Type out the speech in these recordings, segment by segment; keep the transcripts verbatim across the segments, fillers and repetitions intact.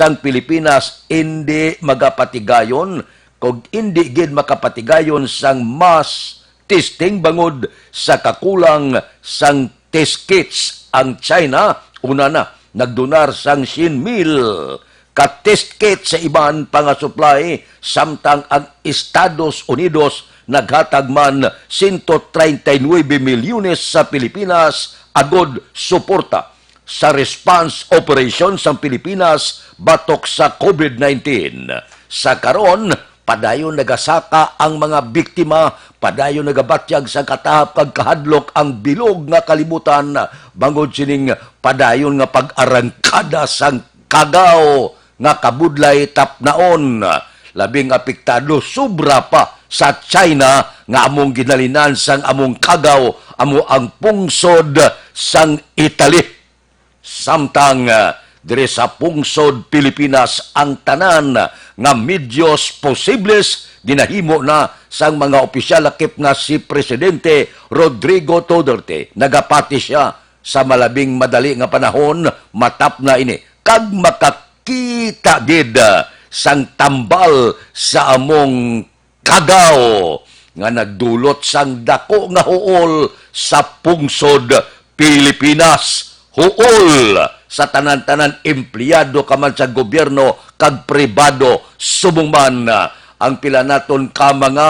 sang Pilipinas indi magapatigayon, kag indi gid makapatigayon sang mass testing bangod sa kakulang sang test kits ang China. Una na, nagdonar sang syen mil ka test kits sa iban pa nga supply, samtang ang Estados Unidos naghatag man sento treinta y nuebe milyones sa Pilipinas agod suporta sa response operation sang Pilipinas batok sa covid nineteen. Sa karon, padayon nagasaka ang mga biktima, padayon nagabatyag sa katahap kag kahadlok ang bilog nga kalibutan, bangod sining padayon nga pag-arangkada sang kagaw nga kabudlay tapnaon. Labing apektado sobra pa sa China nga among ginalinan sang among kagaw, amo ang pungsod sang Italy. Samtang, ah, diri sa pungsod Pilipinas, ang tanan nga medios posibles ginahimo na sang mga opisyal, lakip na si Presidente Rodrigo Duterte. Nagapati sia sa malabing madali nga panahon, matapna ini, kag makakita gid, ah, sang tambal sa among kagaw nga nagdulot sang dako nga huol sa pungsod Pilipinas. Huol sa tanan-tanan, empleyado ka man sa gobyerno kag pribado, subong man, ah, ang pila naton ka mga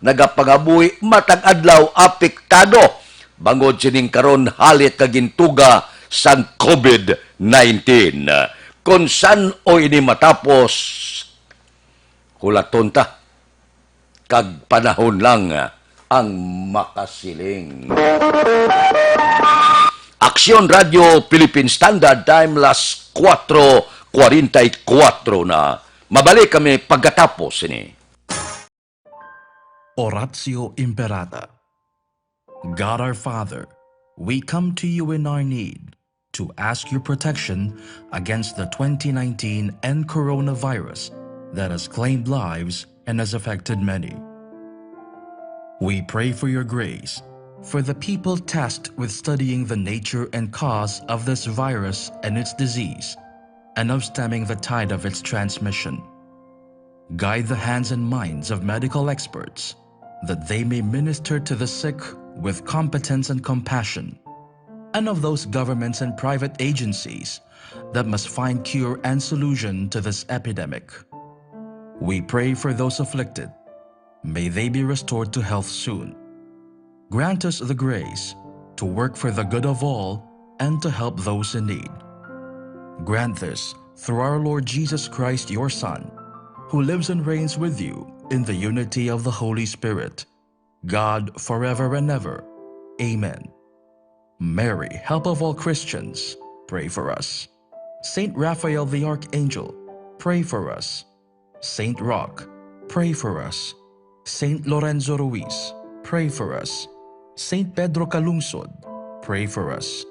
nagapangabuhi matag adlaw apektado bangod sining karon halit nga gintuga sang covid nineteen. Kon san-o ini matapos, hulaton ta, kag panahon lang ang makasiling. Aksyon Radio Philippine Standard Time, las kuwatro kwarenta y kuwatro na. Mabalik kami pagkatapos sini. Oratio Imperata. God our Father, we come to you in our need to ask your protection against the twenty nineteen N coronavirus that has claimed lives and has affected many. We pray for your grace for the people tasked with studying the nature and cause of this virus and its disease, and of stemming the tide of its transmission. Guide the hands and minds of medical experts, that they may minister to the sick with competence and compassion, and of those governments and private agencies that must find cure and solution to this epidemic. We pray for those afflicted. May they be restored to health soon. Grant us the grace to work for the good of all and to help those in need. Grant this through our Lord Jesus Christ, your Son, who lives and reigns with you in the unity of the Holy Spirit, God, forever and ever. Amen. Mary, help of all Christians, pray for us. Saint Raphael the Archangel, pray for us. Saint Roch, pray for us. Saint Lorenzo Ruiz, pray for us. Saint Pedro Calungsod, pray for us.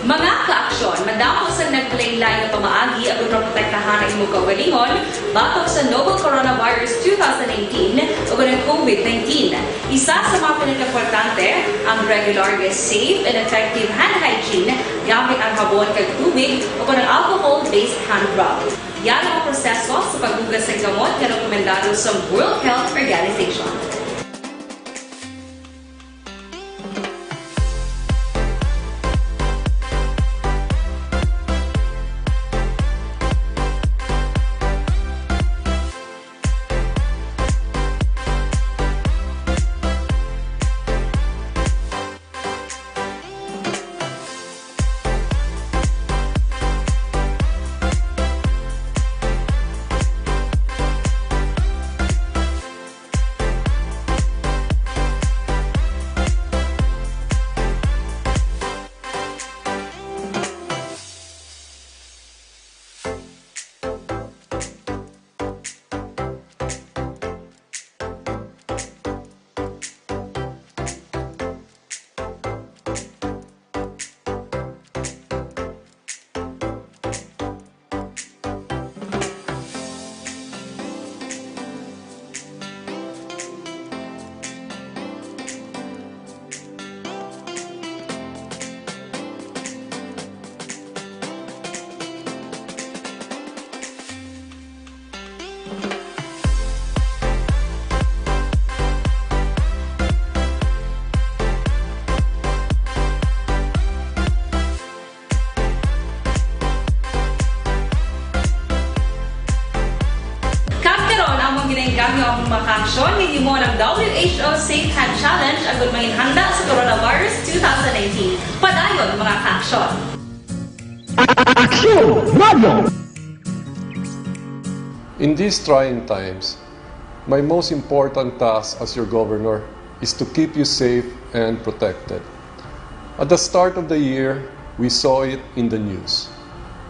Mga ka-aksyon, madamo sang naglain-lain nga pamaagi aron maprotektahan ang imo kaugalingon batok sa novel coronavirus two thousand nineteen o ang covid nineteen. Isa sa mga pinakaimportante ang regular nga safe and effective hand hygiene gamit ang habon kag tubig o ang alcohol-based hand rub. Yara ang proseso sa paghugas sang kamot nga rekomendado sa World Health Organization. Aksyon, hinimo ang W H O Safe Hand Challenge agud manginhanda sa coronavirus two thousand nineteen. Padayon, mga kaaksyon! Aksyon Radio! In these trying times, my most important task as your governor is to keep you safe and protected. At the start of the year, we saw it in the news,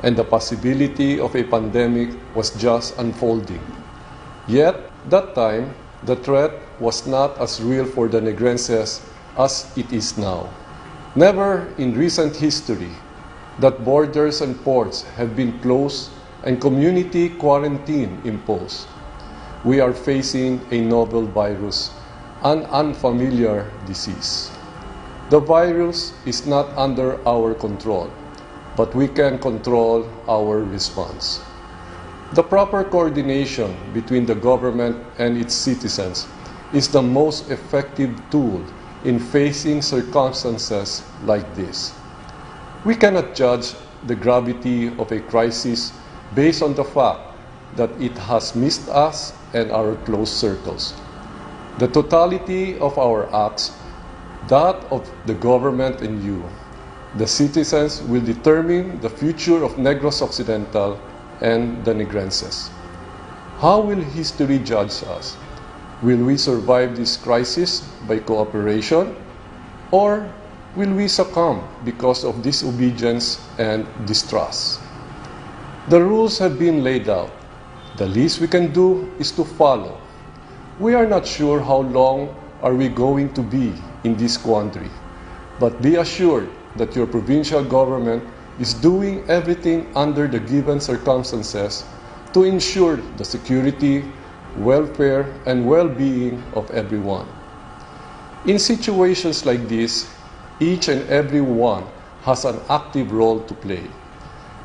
and the possibility of a pandemic was just unfolding. Yet, that time, the threat was not as real for the Negrenses as it is now. Never in recent history that borders and ports have been closed and community quarantine imposed. We are facing a novel virus, an unfamiliar disease. The virus is not under our control, but we can control our response. The proper coordination between the government and its citizens is the most effective tool in facing circumstances like this. We cannot judge the gravity of a crisis based on the fact that it has missed us and our close circles. The totality of our acts, that of the government and you, the citizens, will determine the future of Negros Occidental and the Negrenses. How will history judge us? Will we survive this crisis by cooperation, or will we succumb because of disobedience and distrust? The rules have been laid out. The least we can do is to follow. We are not sure how long are we going to be in this quandary, but be assured that your provincial government is doing everything under the given circumstances to ensure the security, welfare, and well-being of everyone. In situations like this, each and every one has an active role to play.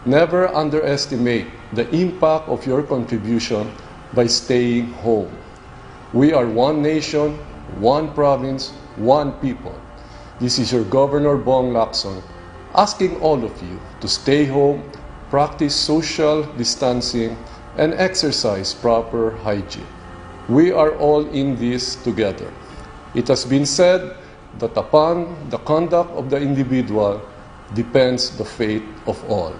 Never underestimate the impact of your contribution by staying home. We are one nation, one province, one people. This is your Governor Bong Lacson asking all of you to stay home, practice social distancing, and exercise proper hygiene. We are all in this together. It has been said that upon the conduct of the individual depends the fate of all.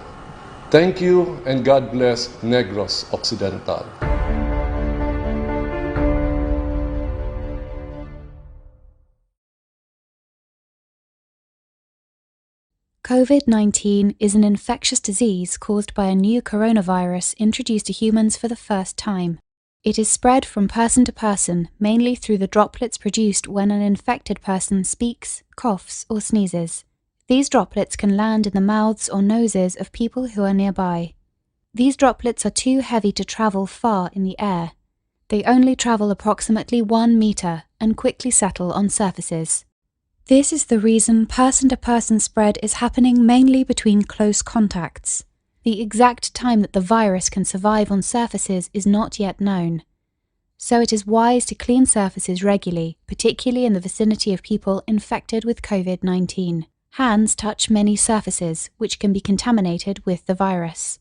Thank you and God bless Negros Occidental. COVID nineteen is an infectious disease caused by a new coronavirus introduced to humans for the first time. It is spread from person to person, mainly through the droplets produced when an infected person speaks, coughs, or sneezes. These droplets can land in the mouths or noses of people who are nearby. These droplets are too heavy to travel far in the air. They only travel approximately one meter and quickly settle on surfaces. This is the reason person to person spread is happening mainly between close contacts. The exact time that the virus can survive on surfaces is not yet known. So it is wise to clean surfaces regularly, particularly in the vicinity of people infected with COVID nineteen. Hands touch many surfaces which can be contaminated with the virus.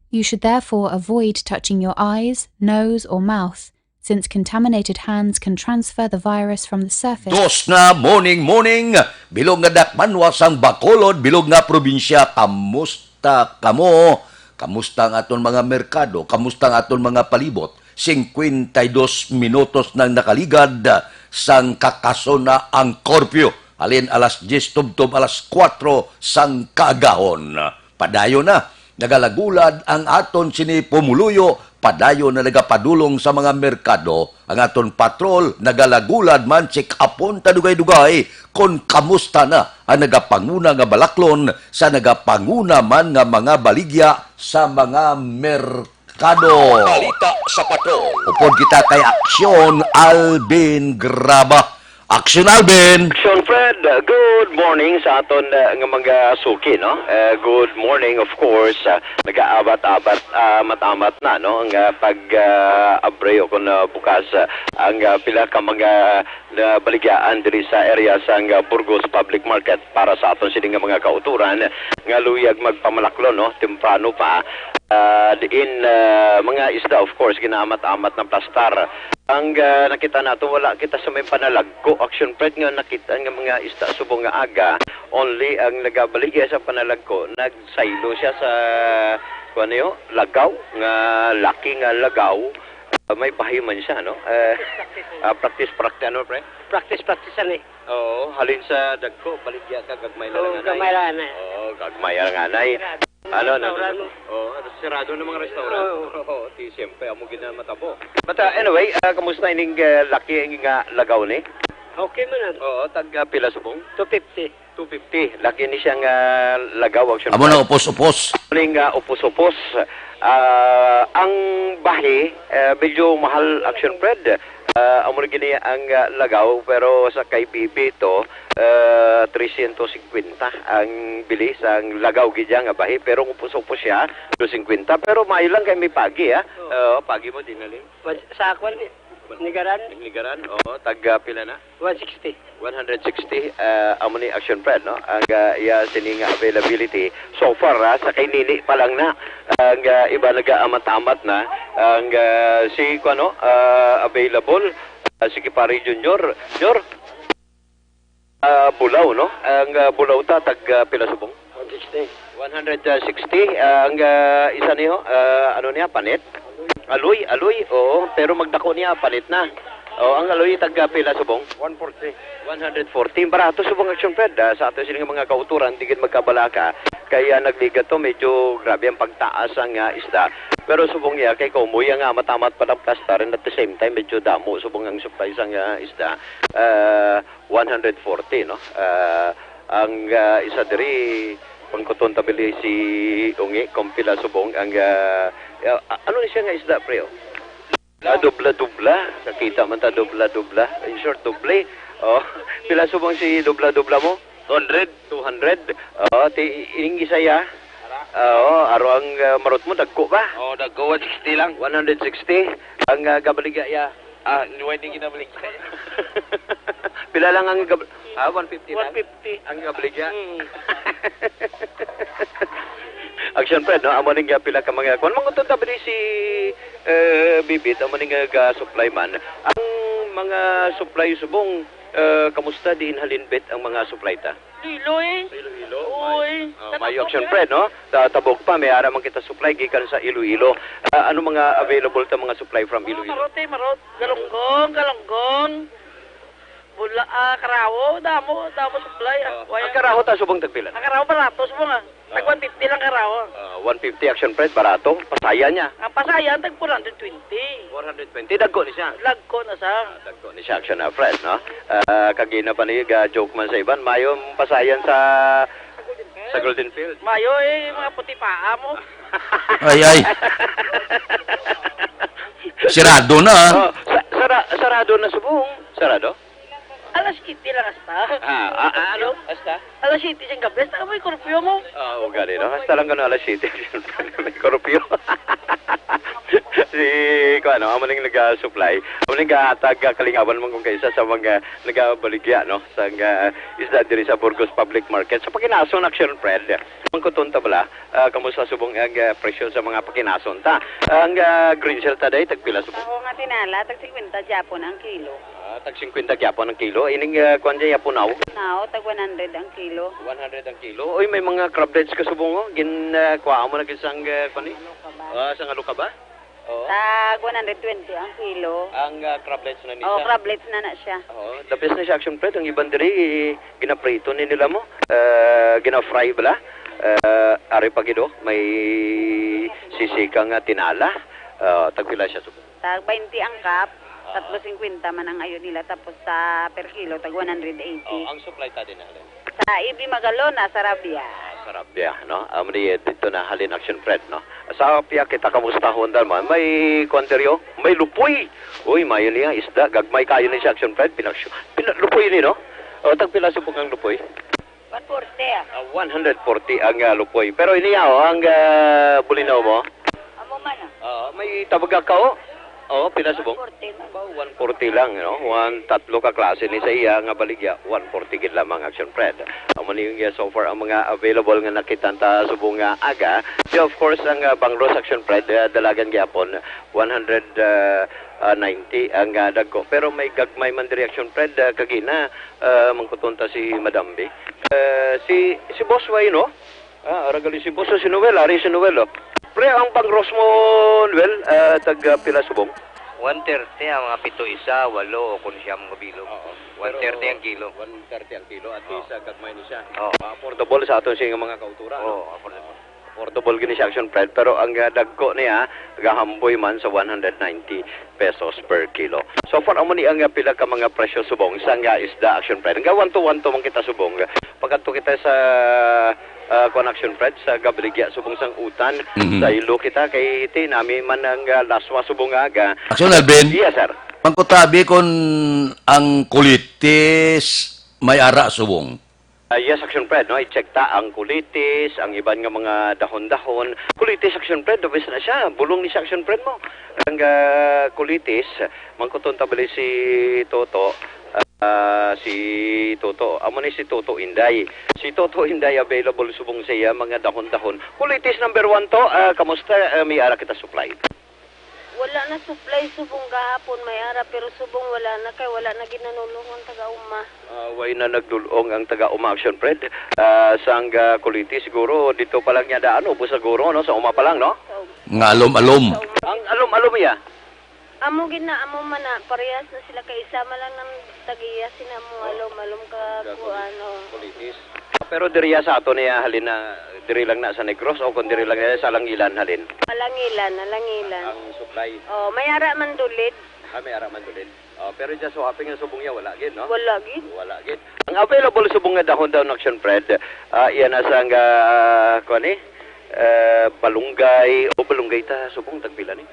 You should therefore avoid touching your eyes, nose, or mouth, since contaminated hands can transfer the virus from the surface. Dos na morning, morning. Bilog nga dakpanwa sang Bacolod, bilog nga probinsya. Kamusta kamo? Kamusta ang aton mga merkado? Kamusta ang aton mga palibot? Cincuenta y dos minutos nang nakaligad sang kakasona ang curfew. Halin alas diyes tubtob alas kuwatro sang kaagahon. Padayon na, nagalagulad ang aton sini pumuluyo, padayon na nagapadulong sa mga merkado. Ang aton patrol nagalagulad man, check-upon ta dugay-dugay kon kamusta na ang nagapanguna nga balaklon sa nagapanguna man nga mga baligya sa mga merkado. Balita sa patrol. Upod kita kay Aksyon Alvin Graba. Aksyon Alvin! Aksyon Fred, good Good morning sa aton, uh, nga mga suki, no? Uh, good morning, of course. Uh, nag-aabat-abat, uh, amat-amat na, no? Ang, uh, pag, uh, abre o kung, uh, bukas, uh, ang, uh, pila ka mga, uh, baligyaan diri sa area sang, uh, Burgos Public Market para sa aton sini nga mga kauturan nga luyag magpamalaklon, no? Temprano pa. Ah, diin, ah, mga isda, of course, ginaamat-amat na plastar. Ang, ah, nakita nato, wala kita sa may panalagko, Action Fred, nga nakita nga mga isda subong nga aga. Only ang nagabaligya sa panalagko, nagsaylo siya sa, kuwan niyo, lagaw, nga laki nga lagaw. Ah, may bahi man siya, no? Eh, ah, practice, practice, ano, pre? Practice, practice, ano eh. Oo, halin sa dagko, baligya ka, gagmay na Oo, lang, anay. Gagmay lang, anay. Oo, gagmay lang, anay. Ano, ano, Restaurant. Ano? Oo, sarado na mga restaurant. Oo. Oo, ti, siyempre, amo gid na matabo. But, uh, anyway, uh, kamusta ining, uh, laki nga lagaw ni? Okay man, ah. Oo, tag, uh, pila subong? Two fifty. Two fifty. Laki ni siya nga lagaw, Action Amo na Fred. Upos-upos. Ning, uh, upos-upos. Ah, ang bahi, uh, medyo mahal, Action Fred. Ah, amo na gini ang, ah, lagaw, pero sa kay Bibi to, ah, trescientos cincuenta ang bili sang lagaw gid nga bahi, pero upos-upos siya, dos cincuenta, pero maayo lang kay may pagi, ah. Oo. Oo, pagi mo, dinali. Sa akon, nigaran. Nigaran, oo, tag, ah, pila na? One sixty. One hundred sixty, ah, amo ni Action Fred, no? Ang, ah, iya sini nga availability. So far, ah, sa kay Nini pa lang na. Ang, ah, iba nagaamat-amat na. Ang, ah, si, kuno, ah, available, ah, si Kipari Junior. Jor, ah, bulaw, no? Ang, ah, bulaw ta, tag, ah, pila subong? One sixty. One hundred sixty. Ah, ang, ah, isa niyo, ah, ano niya, panit? Aloy, aloy, oo. Pero magdako niya, panit na. Oh, ang aloy, tag, ah, pila subong? One forty. One hundred forty. Barato subong, Action Fred, ah, sa ato sini nga mga kauturan, di gid magkabalaka. Kaya nagligat to, medyo grabe ang pagtaas ang, ah, isda. Pero subong niya, kay Komoy, ang, ah, matamat pa ng plastar, and at the same time, medyo damo subong ang supply sang, ah, isda. Ah, one hundred forty, no? Ah, ang, ah, isa diri, pangkuton ta bili si Ungi, kung pila subong ang, ah, ah, ano ni siya nga isda, pre, oh? Ah, dubla-dubla. Nakita man ta, dubla-dubla. In short, doble. Oh, pila subong si dubla-dubla mo? Two hundred. Two hundred. Oh, ti, ining isa ya. Ah, oh, aro ang, ah, marot mo, dagko ba? Oh, dagko, one sixty lang. One hundred sixty. Ang, ah, gabaligya ya. Ah, nuway din ginabalik. Pila lang ang gab-, ah, one fifty lang? One fifty. Ang gabaligya? Mm. Action Fred, no? Amo ning, ah, pila ka mga, kuwan, mangutod ta ba di si, eh, Bibit, amo ning, ah, ga-supply man. Ang mga supply subong, eh, kamusta diin halinbit ang mga supply ta? Iloilo, eh. Sa Iloilo? Uy, Ah, sa may Tabuk, Action eh. Fred, no? Sa Tabuk pa, may ara man kita supply gikan sa Iloilo. Ah, ano mga available ta mga supply from Mga Iloilo? Marot, eh, marot. Galunggong, galunggong. Bula, ah, karawo, damo, damo supply, ah. Ah, Wala ang karaho ta subong tagpila? Ang karawo barato, subong, ah. Tag Ah. one fifty lang karawo. Ah, one fifty Action Fred, barato. Pasaya niya. Ang pasaya, tag four hundred twenty. Four hundred twenty, dagko ni siya. Lagko na sa. Ah, dagko ni siya, Action, ah, Fred, no? Ah, kagina pa ni, ga-joke man sa iban, mayo ang pasayan sa, sa Golden Field. Mayo, eh, mga puti paa mo. Ay, ay. Sirado na, ah. Oh, sa-, sara-, sarado na subong. Sarado? Alas siyete lang hasta. Ah, ah, ah, ano? Hasta? Alas siyete siyang gabi. Hasta may curfew mo. Ah, oo, gali, no? Hasta lang gano alas siyete. May curfew. Si, kung ano, amo ning nag-supply. Amo ning gahatag, ah, kalingawan man kung kaisa sa mga nagabaligya, no? Sa, ah, isda diri sa Burgos Public Market. Sa Pakinason, Action Fred. Mangkuton ta bala? Ah, kamusta subong ang, ah, presyo sa mga pakinason ta? Ang, ah, green shell ta day, tagpila subong? Ako nga tinala, tag singkwenta gyapon ang kilo. Ah, tag singkwenta gyapon ang kilo. Ining, ah, kuwan dyan, yapunaw? Now, tag one hundred ang kilo. One hundred ang kilo. Uy, may mga crablets ka subong, oh. Gin, ah, kuha mo na gid sang, ah, kuwan, eh? Ano ka ba? Ah, sang alo ka ba? Oo. Tag one hundred twenty ang kilo. Ang, ah, crablets na ni Oh, siya. Crablets na na siya. Oo, the best na siya, Action Fred. Ang iban diri, ginaprito ni nila mo. Eh, gina-fry bala. Eh, ari pa gid, oh, may sisika nga tinala. Eh, tagpila siya? Tag twenty ang cup, Ah. Tatlo singkwenta man ang ayo nila, tapos sa per kilo, tag one hundred eighty. Oh, ang supply ta din, Helen? Sa A B Magalona, Sarabia. Ah, Sarabia, no? Amo ni, eh, dito na halin Action Fred, no? Sa Pia kita, kamusta, Honda man? May kwanteryo? May lupoy! Uy, mayo niya, isda. Gagmay kayo ni siya, Action Fred. Pinasyo-, pina-, lupoy ni, no? O, tagpila subong ang lupoy? One forty, ah. Ah, one hundred forty ang, ah, lupoy. Pero ini, oh, ang, ah, bulinaw mo? Amo man, ah. Oo, may tabaga ka, oh. Oo, pila subong? One forty man. Ba, one forty lang, no? One, tatlo ka klase ni sa iya nga baligya, one forty gid lamang, Action Fred. Amo ni yung, ah, so far ang mga available nga nakita ta subong nga aga. Di, of course, ang, ah, bangros, Action Fred, ah, dalagan gyapon, one hundred, ah, ah, ninety ang, ah, dagko. Pero may gagmay man diri, Action Fred, ah, kagina, ah, mangkuton ta si Madam B. Ah, si, si Boss Way, no? Ah, ara gali si Boss, si Noel, ari si Noel, oh. Pre, ang bangros mo, Noel, ah, tag, ah, pila subong? One thirty ang mga pito isa, walo, o kung siyam ka bilog. Oo. One thirty ang kilo. One thirty ang kilo, at Oo. least, ah, gagmay ni siya. Oo. Ah, affordable sa aton siya nga mga kauturan, no? Oo, affordable. Affordable gini siya, Action Fred, pero ang, ah, dagko niya gahamboy man sa one hundred ninety pesos per kilo. So far, amo ni ang, ah, pila ka mga presyo subong sang, ah, isda, Action Fred. Nga one to one to man kita subong. Pagkadto kita sa, ah, kuan, Action Fred, sa gabaligya subong sang utan, Mhm. sa ilo kita kay iti nami man ang, ah, laswa subong nga aga. Action Alvin? Yes, sir. Pangkutabi kon ang kulitis may ara subong. Ah, yes, Action Fred, no? I-check ta ang kulitis, ang iban nga mga dahon-dahon. Kulitis, Action Fred, the best na siya. Bulong ni siya, Action Fred mo. Ang, ah, kulitis, mangkuton ta bali si Toto. Ah, si Toto. Amo ni si Toto Inday. Si Toto Inday available subong sa iya mga dahon-dahon. Kulitis number one to. Ah, kamusta? Ah, may ara kita supply. Wala na supply subong gahapon, may ara, pero subong wala na kay wala na ginanulong ang taga-uma. Ah, way na nagdulong ang taga-uma, Action Fred. Ah, sang, ah, kulitis siguro, dito pa lang niya daan, ubos siguro, no? Sa uma pa lang, no? Sa um-, Nga alom-alom. Sa uma. Ang alom-alom iya? Amo gid na, amo man na, parehas na sila kay isa man lang nang tagiya sina mo, Ah. alom-alom ka Gagawin. kuan, oh. Kulitis. Pero diriya sa ato niya halin na, diri lang na sa Negros o kung diri lang na sa Langilan halin? Alangilan, Alangilan. Ang supply. Oh, may ara man dulid. Ah, may ara man dulid. Oh, pero just so happy nga subong niya, wala gid, no? Wala gid. Wala gid. Ang available subong nga dahon daw, Action Fred, ah, iya na sa nga, kuwan eh, eh, balunggay. O balunggay ta, subong, tagpila ni?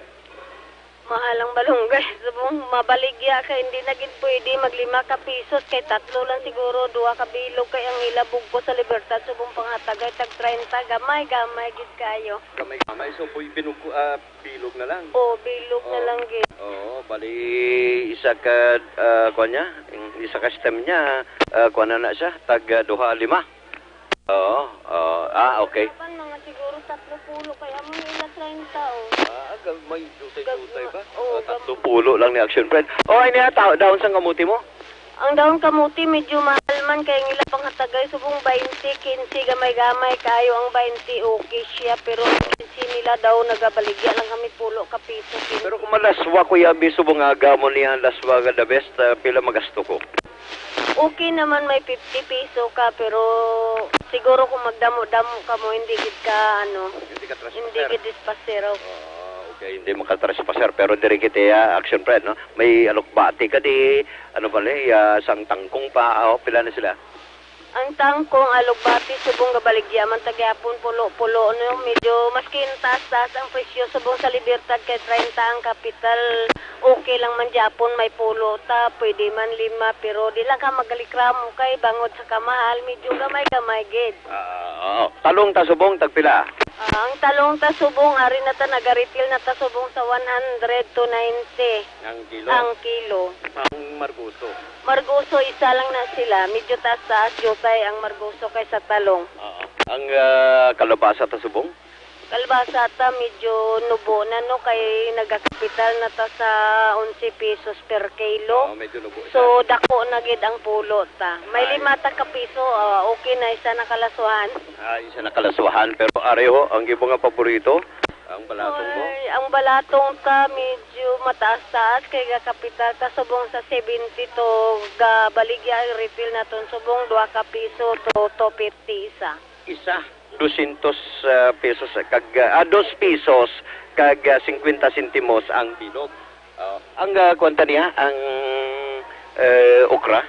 Mahal ang balunggay. Subong, mabaligya kay hindi na gid pwede maglima ka pisos kay tatlo lang siguro, duha ka bilog kay ang ila bugko sa Libertad subong panghatagay tag treinta, gamay-gamay gid kayo. Gamay-gamay, so boy, binuko, ah, bilog na lang. Oh, bilog na Oh. lang gid. Oo, bali isa ka, ah, kuwan niya, isa ka stem niya, ah, kuwan na na siya, tag, ah, duha lima. Oo, oo. Ah, okay. Pan mga siguro tatlo pulo kay amo yung ila treinta, oh. Ah, gag-, may jutay-jutay Gag-, ba? oo, Ah, gam- tatlo pulo lang ni Action Fred. Oh, ay niya, ta-, dahon sang kamuti mo? Ang dahon kamuti medyo mahal man kay ang ila panghatagay subong baynte, kinse, gamay-gamay kayo ang baynte, okay siya, pero ang kinse nila daw nagabaligya lang kami pulo ka piso, kinse. Pero kung malaswa, Kuya Biso, mga gamon niya, laswa nga the best, ah, pila magasto ko? Okay naman, may fifty piso ka, pero siguro kung magdamo-damo ka mo, hindi gid ka, ano, Hindi ka hindi trespasser. gid dispasero. Ah, okay, hindi makatrespasser, pero diri kita, ah, Action Fred, no? May alukbati ka di, ano pala, ah, sang tangkong pa, oh, pila na sila? Ang tangkong, alugbati, subong gabaligya man ta gyapon, pulo-pulo, no? Medyo maskin taas-taas ang presyo, subong sa Libertad kay treinta ang kapital, okay lang man gyapon, may pulo ta, pwede man lima, pero di lang ka magalikramo kay bangod sa kamahal, medyo gamay-gamay gid. Ah, oo. Talong ta subong, tagpila? Ah, ang talong ta subong, ari na ta, naga-retail na ta subong sa one hundred to ninety Ang kilo? ang kilo. Ang margoso? Margoso, isa lang na sila. Medyo taas-taas, jutay ang margoso kaysa talong. Oo. Ang, ah, kalabasa ta subong? Kalabasa ta, medyo nubo na, no, kay nagakapital na ta sa onse pesos per kilo. Oo, medyo nubo siya. So, dako na gid ang pulo ta. May Ay. lima ta ka piso, ah, okay na, isa na kalasuhan. Ah, isa na kalasuhan. Pero areho, ang imo nga paborito? Ang balatong mo? Ay, ang balatong ta, medyo mataas-taas kay gakapital ta subong sa seventy to gabaligya ang retail naton subong dua ka piso to two fifty isa. Isa, dosyentos, ah, pesos, kag, ah, dos pesos kag, ah, singkwenta sentimos ang bilog. Ah, ang, ah, kwanta niya, ang, eh, okra?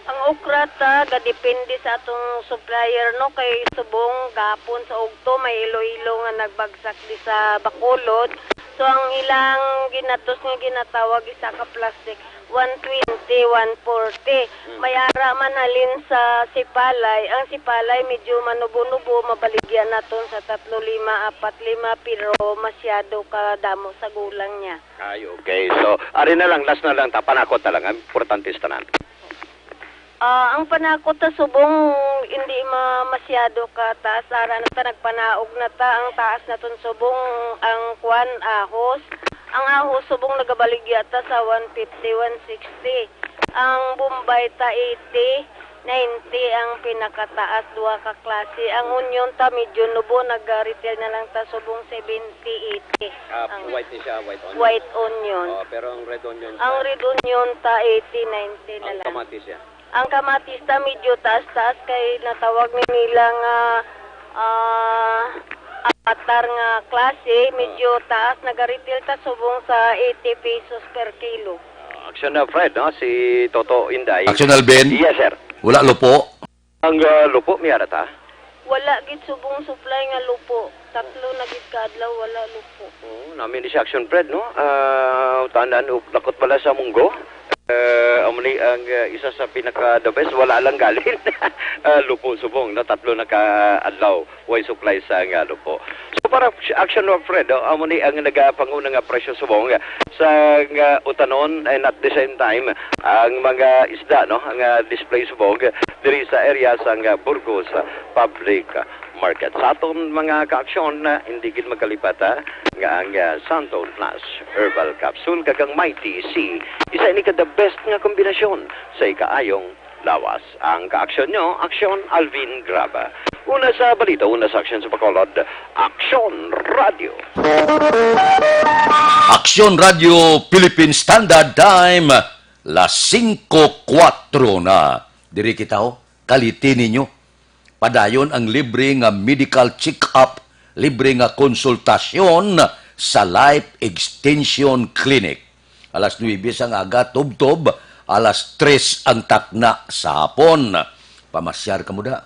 Ang okra ta, gadepende sa atong supplier, no? Kay subong gapon sa ugto, may Iloilo nga nagbagsak di sa Bacolod. So, ang ilang ginatos nga ginatawag isa ka plastic. One twenty, one forty. Mm. May ara man halin sa Sipalay. Ang Sipalay medyo manubo-nubo, mabaligya naton sa tatlo lima, apat lima, pero masyado ka damo sa gulang niya. Ay, okay. So, ari na lang, last na lang ta, panakot na lang. Ang importante sa tanan. Ah, ang panakot ta subong hindi ma-, masyado ka taas. Ara na ta, nagpanaog na ta. Ang taas naton subong ang kwan, ahos. Ang ahos subong nagabaligya ta sa one fifty, one sixty. Ang Bombay ta eighty, ninety ang pinakataas, duha ka klase. Ang onion ta medyo nubo, nag-retail na lang ta subong seventy, eighty. Ah, ang white ni siya, white onion. White onion. Oh, pero ang red onion Ang ta? Red onion ta eighty, ninety na Ang lang. Kamatis siya? Ang kamatis ta medyo taas-taas kay natawag ni nila nga, ah, avatar nga klase, medyo taas, nag-retail ta subong sa eighty pesos per kilo. Ah, action na, Fred, no? Si Toto Inday. Action, Alvin? Yes, sir. Wala lupo? Ang, ah, lupo, may ara ta? Wala gid subong supply nga lupo. Tatlo na gid ka adlaw wala lupo. Oo, nami ni si Action Fred, no? Ah, tanan, ug lakot pala sa munggo. Eh, amo ni ang, ah, isa sa pinaka the best, wala lang galin. Ah, lupo subong, no? Tatlo na ka adlaw, way supply sa nga lupo. So, para Action of Fred, oh, amo ni ang nagapanguna nga presyo subong sa nga utanon, and at the same time, ang mga isda, no? Ang, ah, display subong diri sa area sa nga Burgos Public Market. Sa aton mga kaaksyon, ah, hindi gid magkalipat, ah, nga ang, ah, Santon Plus Herbal Capsule kag ang Mighty C, isa ini ka the best nga kombinasyon sa ikaayong lawas. Ang kaaksyon nyo, Aksyon Alvin Graba. Una sa balita, una sa aksyon sa Bacolod, Aksyon Radio. Aksyon Radio Philippine Standard Time, las singko kuwatro na. Diri kita, oh. Kaliti ninyo. Padayon ang libre nga medical check-up, libre nga konsultasyon sa Life Extension Clinic. Alas nuebe sang aga tubtob, alas tres ang takna sa hapon. Pamasyar kamo da,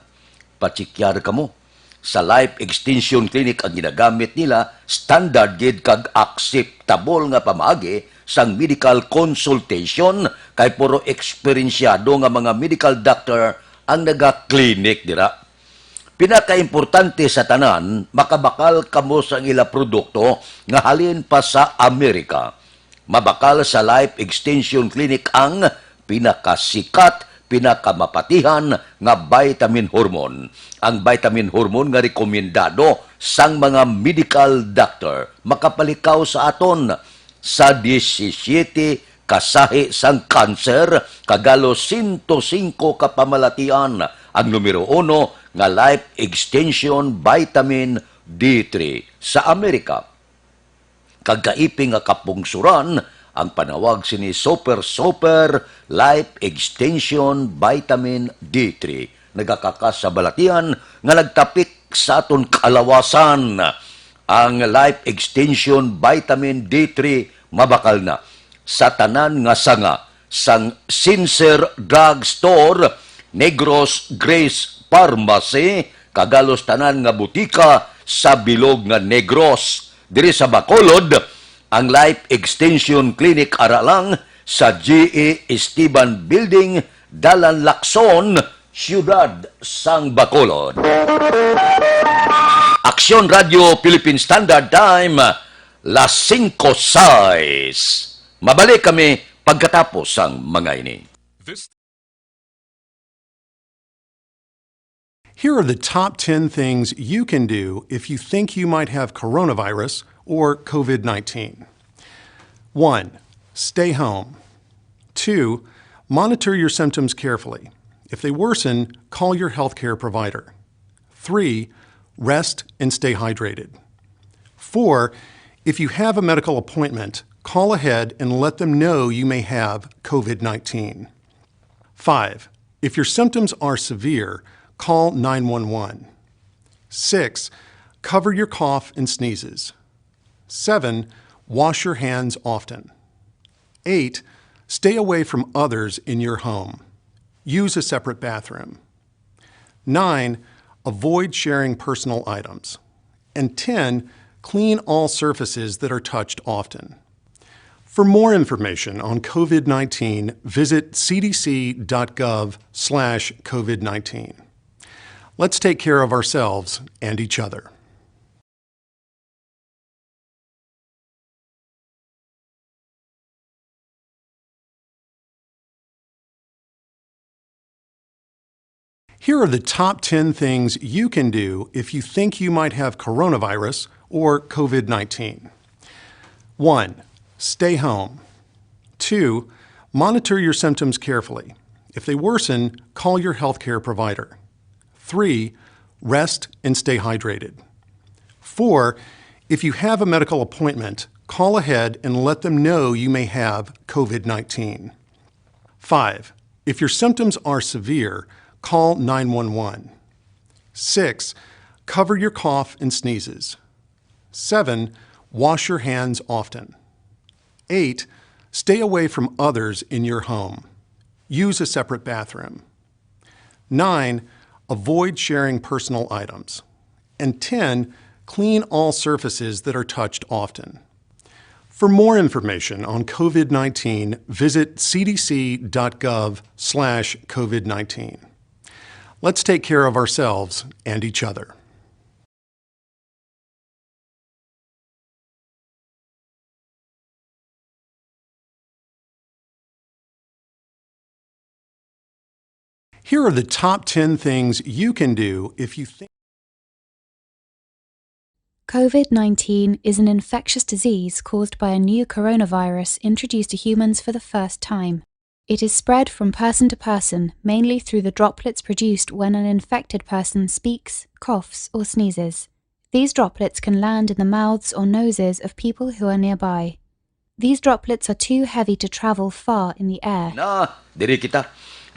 patsikyar kamo. Sa Life Extension Clinic ang ginagamit nila, standard gid kag akseptable nga pamaagi sang medical consultation, kay puro eksperensyado nga mga medical doctor ang naga-clinic dira. Pinakaimportante sa tanan, makabakal kamo sang ila produkto nga halin pa sa Amerika. Mabakal sa Life Extension Clinic ang pinakasikat, pinakamapatihan nga vitamin hormone. Ang vitamin hormone nga rekomendado sang mga medical doctor makapalikaw sa aton sa disisyete kasahi sang kanser, kag halos sento singko ka pamalatian ang numero uno nga Life Extension Vitamin D three sa Amerika. Kag kaiping nga kapungsuran ang panawag sini Super Super Life Extension Vitamin D three. Nagakakas sa balatian nga nagtapik sa aton kalawasan. Ang Life Extension Vitamin D three mabakal na sa tanan nga sanga sang Sincere Drug Store, Negros Grace Pharmacy, kag halos tanan nga butika sa bilog nga Negros. Diri sa Bacolod, ang Life Extension Clinic ara lang sa G E Esteban Building, Dalan Lacson, Siyudad sang Bacolod. Aksyon Radio Philippine Standard Time, las singko sais. Mabalik kami pagkatapos sang mga ini. This Here are the top ten things you can do if you think you might have coronavirus or COVID nineteen. One, stay home. Two, monitor your symptoms carefully. If they worsen, call your healthcare provider. Three, rest and stay hydrated. Four, if you have a medical appointment, call ahead and let them know you may have COVID nineteen. Five, if your symptoms are severe, call nine one one. Six, cover your cough and sneezes. Seven, wash your hands often. Eight, stay away from others in your home. Use a separate bathroom. Nine, avoid sharing personal items. And ten, clean all surfaces that are touched often. For more information on COVID nineteen, visit C D C dot gov slash COVID nineteen. Let's take care of ourselves and each other. Here are the top ten things you can do if you think you might have coronavirus or COVID nineteen. One, stay home. Two, monitor your symptoms carefully. If they worsen, call your healthcare provider. Three, rest and stay hydrated. Four, if you have a medical appointment, call ahead and let them know you may have COVID nineteen. Five, if your symptoms are severe, call nine one one. Six, cover your cough and sneezes. Seven, wash your hands often. Eight, stay away from others in your home. Use a separate bathroom. Nine, avoid sharing personal items. And ten, clean all surfaces that are touched often. For more information on COVID nineteen, visit C D C dot gov slash COVID nineteen. Let's take care of ourselves and each other. Here are the top ten things you can do if you think COVID nineteen is an infectious disease caused by a new coronavirus introduced to humans for the first time. It is spread from person to person, mainly through the droplets produced when an infected person speaks, coughs, or sneezes. These droplets can land in the mouths or noses of people who are nearby. These droplets are too heavy to travel far in the air. Na, diri kita.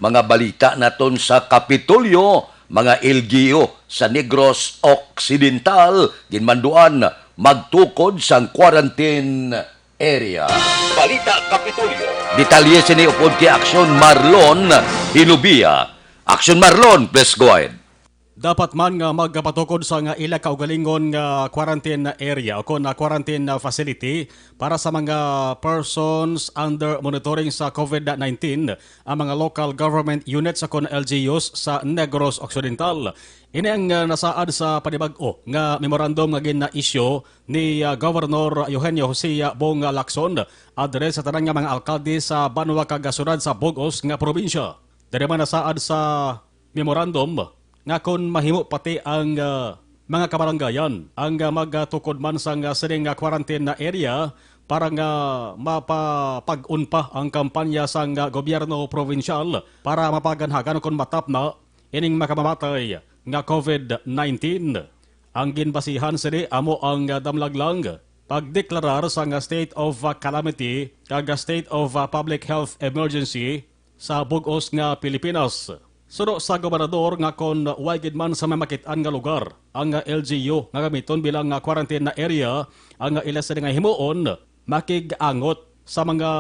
Mga balita naton sa Kapitolyo, mga L G U sa Negros Occidental, ginmanduan magtukod sang quarantine area. Balita Kapitolyo. Detalye sini upod kay Aksyon Marlon Hilubia. Aksyon Marlon, please go ahead. Dapat man nga magpatukod sa nga ila kaugalingon nga quarantine area o kon quarantine facility para sa mga persons under monitoring sa COVID nineteen ang mga local government units o kon L G Us sa Negros Occidental. Ini ang uh, nasaad sa panibag-o nga memorandum nga gina-issue ni uh, Governor Eugenio Jose Bong Lacson adres sa tanan nga mga alkalde sa banwa kag syudad sa Bug-os nga probinsya. Diri man nasaad sa memorandum nga kon mahimo pati ang ah, mga kabaranggayan ang ah, magtukod man sang ah, sining ah, quarantine na area para nga mapapag-on pa ang kampanya sang ah, gobyerno probinsyal para mapaganhagan kon matapna ining makamamatay nga COVID nineteen. Ang ginbasihan sini amo ang ah, damlag lang pagdeklarar sang ah, state of ah, calamity kag ah, state of ah, public health emergency sa bug-os nga Pilipinas. Suno sa gobernador nga kon way gid man sa may makit-an nga lugar ang L G U nga gamiton bilang nga quarantine na area ang ila sini nga himuon, makig-angot sa mga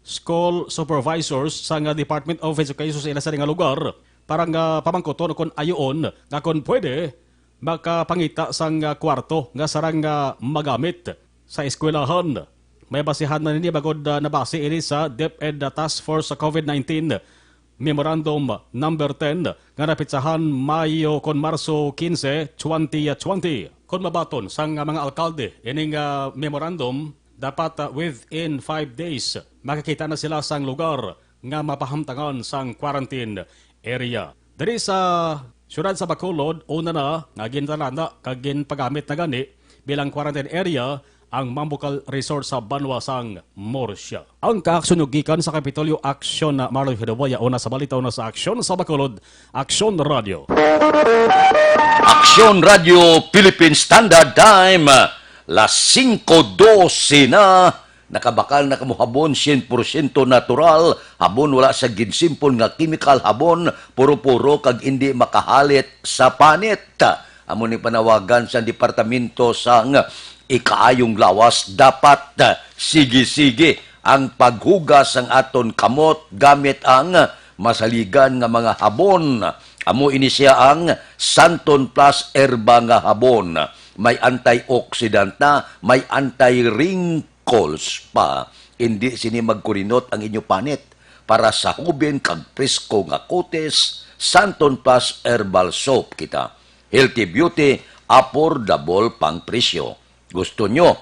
school supervisors sa nga Department of Education sa ila sini nga lugar para nga pamangkuton kon ayoon nga kon pwede makapangita sang ah, kwarto nga sarang nga magamit sa eskwelahan. May basihan na nini bagod ah, nabasi ini sa DepEd Task Force sa COVID nineteen Memorandum Number ten nga napitsahan Mayo kon Marso quince, twenty twenty. Kon mabaton sang mga alkalde ining ah, memorandum, dapat ah, within five days makakita na sila sang lugar nga mapahamtangan sang quarantine area. Diri sa siyudad sa Bacolod, una na nga gintalana kag ginpagamit na gani bilang quarantine area ang Mambucal Resort sa banwa sang Murcia. Ang kaaksyon nyo gikan sa Kapitolyo Aksyon na Marlon Hidaboya, una sa balita, una sa aksyon sa Bacolod, Aksyon Radio. Aksyon Radio Philippine Standard Time, las singko dose na. Nakabakal na kamo habon, syen porsyento natural, habon wala sa ginsimpon nga kemikal, habon puro-puro kag indi makahalit sa panit. Amo ni panawagan sa Departamento sang Ikaayong Lawas, dapat sige-sige ang paghugas sang aton kamot gamit ang masaligan nga mga habon. Amo ini sia ang Santon Plus Herba nga habon. May antioxidant na, may anti-wrinkles pa. Indi sini magkurinot ang inyo panit. Para sa hubin kag presko nga kutis, Santon Plus Herbal Soap kita. Healthy beauty, affordable pang presyo. Gusto nyo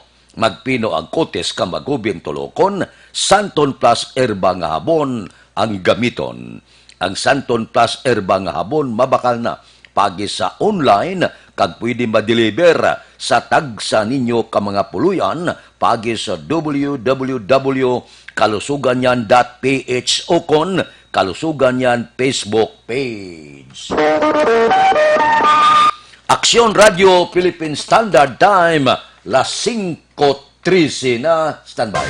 magpino ang kutis kag maghubin tulokon? Santon Plus Herba nga habon ang gamiton. Ang Santon Plus Herba nga habon mabakal na paagi sa online kag pwede ma-deliver sa tagsa ninyo ka mga puloy-an paagi sa W W W kalusuganyan dot P H ukon Kalusuganyan Facebook page. Aksyon Radio Philippine Standard Time, las singko trese na. Standby.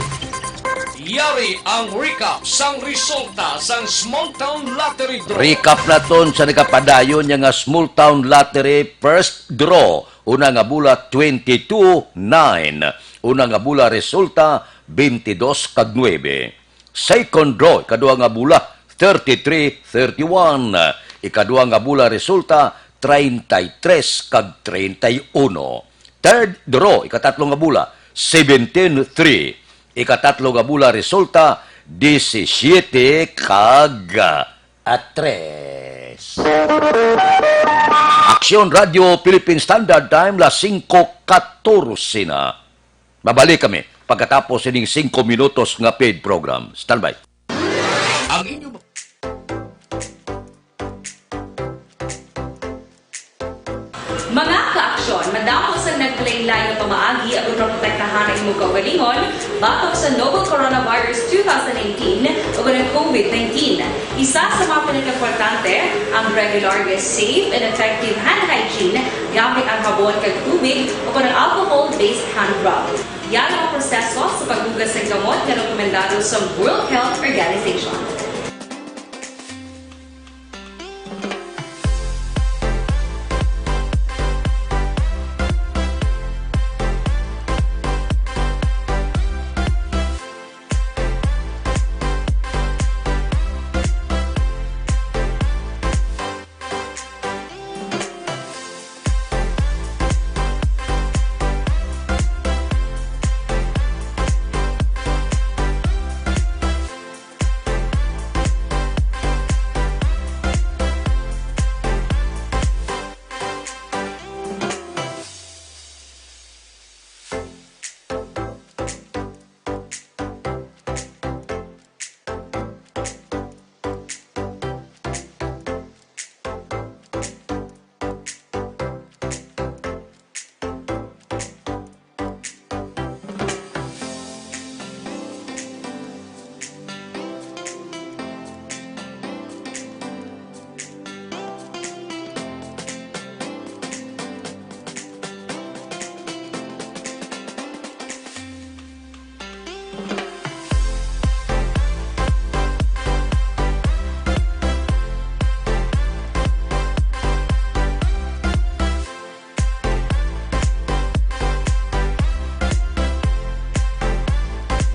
Yari ang recap sang resulta sang Small Town Lottery Draw. Recap naton sa nagapadayon niya nga Small Town Lottery first draw. Una nga bola, twenty-two nine. Una nga bola, resulta, twenty-dos kag nuebe. Second draw, ikadua nga bola, thirty-three thirty-one. Ikadua nga bola, resulta, treinta y tres kag treinta y uno. Third draw, ikatatlo nga bola, seventeen three. Ikatatlo nga bola, resulta, disisiete kag, ah, tres. Aksyon Radio Philippine Standard Time, las singko katorse na. Mabalik kami pagkatapos sining singko minutos nga paid program. Standby. Ang inyo Mga kaaksyon, madamo sang nagkalain-lain nga pamaagi aron maprotektahan ang imong kaugalingon batok sa novel coronavirus two thousand nineteen o ang COVID nineteen. Isa sa mga pinakaimportante ang regular nga safe and effective hand hygiene gamit ang habon kag tubig o ang alcohol-based hand rub. Yari ang proseso sa paghugas sang kamot nga rekomendado sa World Health Organization.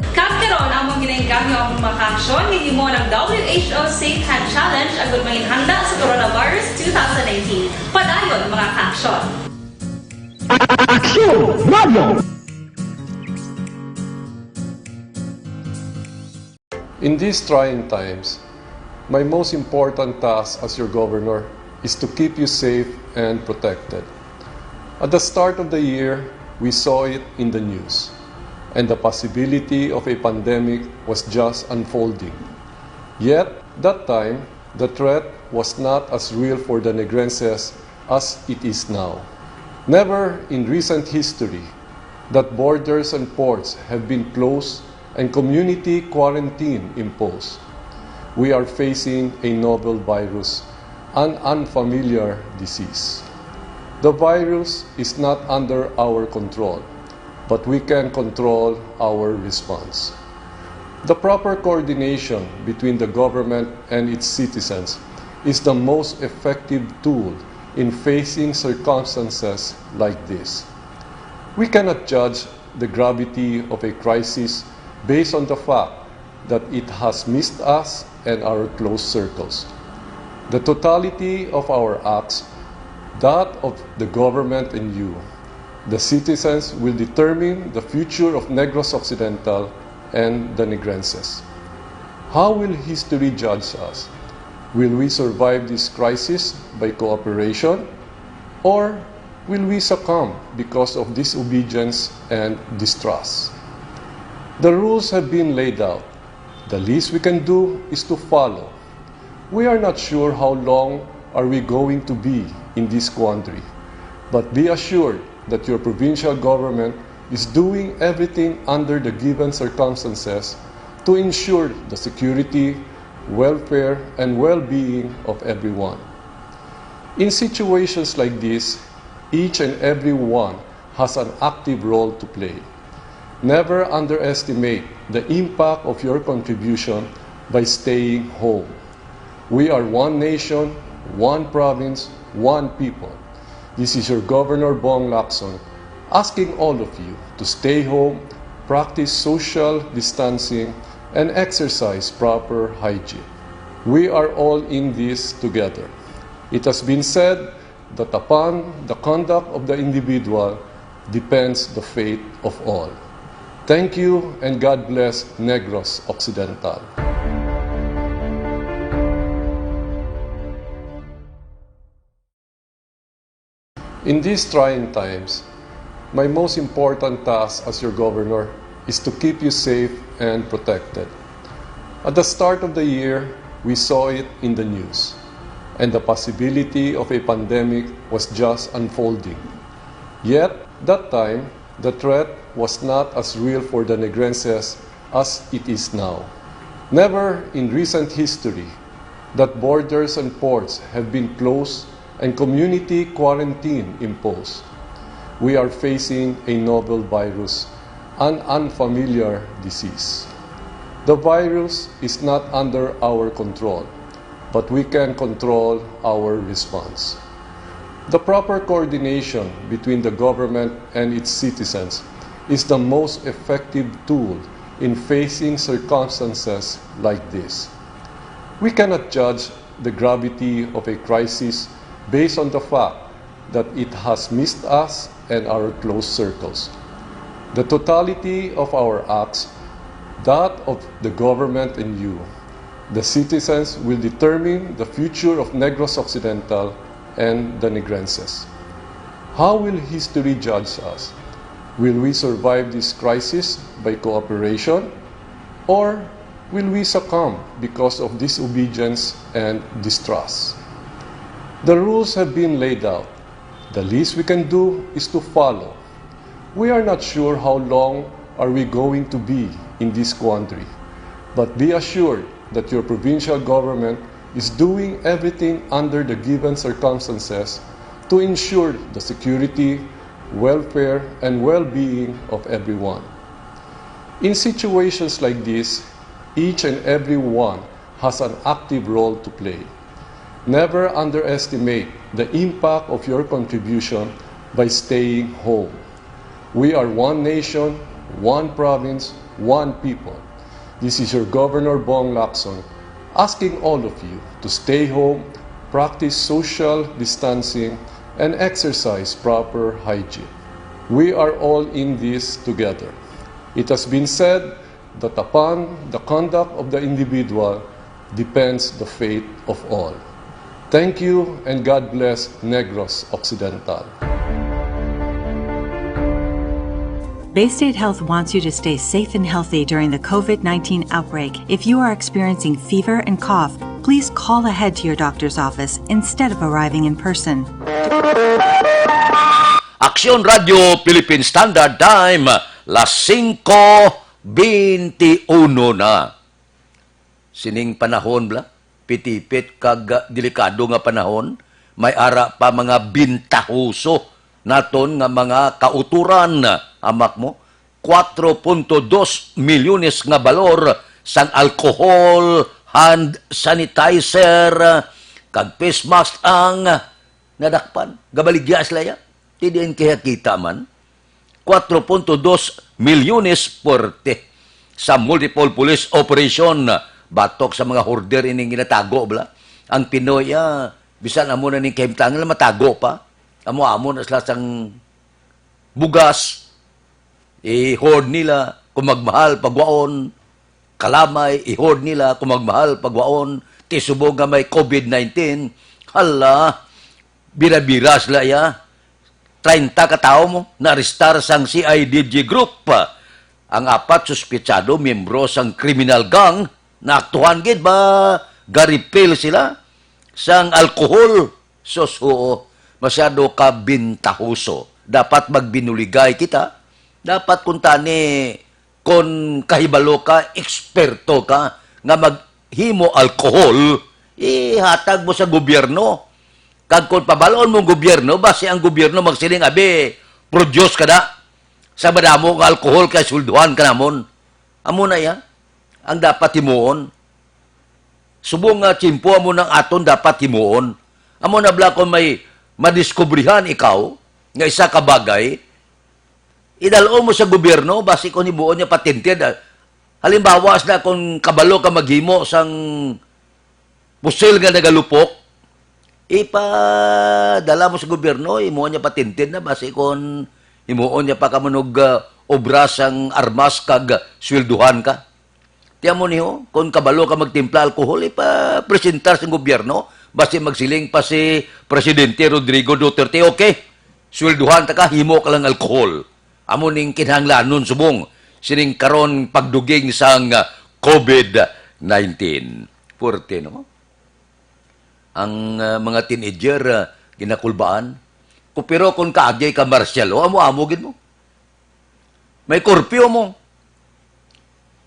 Kag karon, among ginaengganyo ang mga kaaksyon nga gihimo ng W H O Safe Hand Challenge agud mangin handa sa coronavirus two thousand nineteen. Padayon, mga kaaksyon. Aksyon Radio! In these trying times, my most important task as your governor is to keep you safe and protected. At the start of the year, we saw it in the news, and the possibility of a pandemic was just unfolding. Yet, that time, the threat was not as real for the Negrenses as it is now. Never in recent history that borders and ports have been closed and community quarantine imposed. We are facing a novel virus, an unfamiliar disease. The virus is not under our control, but we can control our response. The proper coordination between the government and its citizens is the most effective tool in facing circumstances like this. We cannot judge the gravity of a crisis based on the fact that it has missed us and our close circles. The totality of our acts, that of the government and you, the citizens, will determine the future of Negros Occidental and the Negrenses. How will history judge us? Will we survive this crisis by cooperation, or will we succumb because of disobedience and distrust? The rules have been laid out. The least we can do is to follow. We are not sure how long are we going to be in this quandary, but be assured that your provincial government is doing everything under the given circumstances to ensure the security, welfare, and well-being of everyone. In situations like this, each and every one has an active role to play. Never underestimate the impact of your contribution by staying home. We are one nation, one province, one people. This is your Governor Bong Lacson asking all of you to stay home, practice social distancing, and exercise proper hygiene. We are all in this together. It has been said that upon the conduct of the individual depends the fate of all. Thank you and God bless Negros Occidental. In these trying times, my most important task as your governor is to keep you safe and protected. At the start of the year, we saw it in the news, and the possibility of a pandemic was just unfolding. Yet, that time, the threat was not as real for the Negrenses as it is now. Never in recent history that borders and ports have been closed and community quarantine imposed. We are facing a novel virus, an unfamiliar disease. The virus is not under our control, but we can control our response. The proper coordination between the government and its citizens is the most effective tool in facing circumstances like this. We cannot judge the gravity of a crisis based on the fact that it has missed us and our close circles. The totality of our acts, that of the government and you, the citizens, will determine the future of Negros Occidental and the Negrenses. How will history judge us? Will we survive this crisis by cooperation, or will we succumb because of disobedience and distrust? The rules have been laid out. The least we can do is to follow. We are not sure how long are we going to be in this quandary, but be assured that your provincial government is doing everything under the given circumstances to ensure the security, welfare, and well-being of everyone. In situations like this, each and every one has an active role to play. Never underestimate the impact of your contribution by staying home. We are one nation, one province, one people. This is your Governor Bong Lacson asking all of you to stay home, practice social distancing, and exercise proper hygiene. We are all in this together. It has been said that upon the conduct of the individual depends the fate of all. Thank you and God bless Negros Occidental. Bay State Health wants you to stay safe and healthy during the COVID nineteen outbreak. If you are experiencing fever and cough, please call ahead to your doctor's office instead of arriving in person. Aksyon Radio Philippine Standard Time, las singko beintiuno na. Sining panahon bala, pitipit kag delikado nga panahon, may ara pa mga bintahoso naton nga mga kauturan, amak mo, kuwatro punto dos milyones nga balor sang alcohol, hand sanitizer, kag face mask ang nadakpan. Gabaligya sila ya. Ti diin kaya kita man? Kuwatro punto dos milyones puwerte sa multiple police operation. Batok sa mga hoarder ining ginatago, bala. Ang Pinoy, ah, bisan amo na ning kahimtangan, matago pa. Amo-amo na sila sang bugas, i-hoard nila, Kung magmahal, pagwaon, kalamay, i-hoard nila, kung magmahal, pagwaon, ti subong nga may covid nineteen, hala, bira-bira sila, iya. Treinta ka tawo mo naarestar sang C I D G group. Ang apat suspitsado, miyembro sang criminal gang, naaktuhan gid ba ga-refill sila sang alcohol. Sus, oo, masyado ka bintahoso. Dapat magbinuligay kita. Dapat kung tani, kung kahibalo ka, eksperto ka, nga maghimo alcohol, ihatag mo sa gobyerno. Kag kung pabalon mo ang gobyerno, basi ang gobyerno magsiling, "Abi, produce ka na sa madamo nga alcohol kay sweldohan ka namon." Amo na iya ang dapat himuon. Subong nga tiyempo amo nang aton dapat himuon. Amo na bala kung may madiskubrihan ikaw nga isa ka bagay, idal-on mo sa gobyerno, basi kung himuon niya patente. Ah, halimbawa, sila kung kabalo ka maghimo sang pusil nga nagalupok, ipadala mo sa gobyerno, himuon niya patente na, basi kung himuon niya pa ka manog, ah, obra sang armas kag sweldohan ka. Ti amo ni, oh, kung kabalo ka magtimpla alkohol, ipapresentar sa gobyerno. Basi magsiling pa si Presidente Rodrigo Duterte, "Okay, sweldohan ta ka, himo ka lang alkohol." Amo ning kinahanglanon subong sining karon pagduging sang, ah, covid nineteen. Puwerte, no? Ang, ah, mga teenager, ah, ginakulbaan. Ku-, pero kung kaagi ka, Marcelo, amo-amo gid mo. May curfew mo.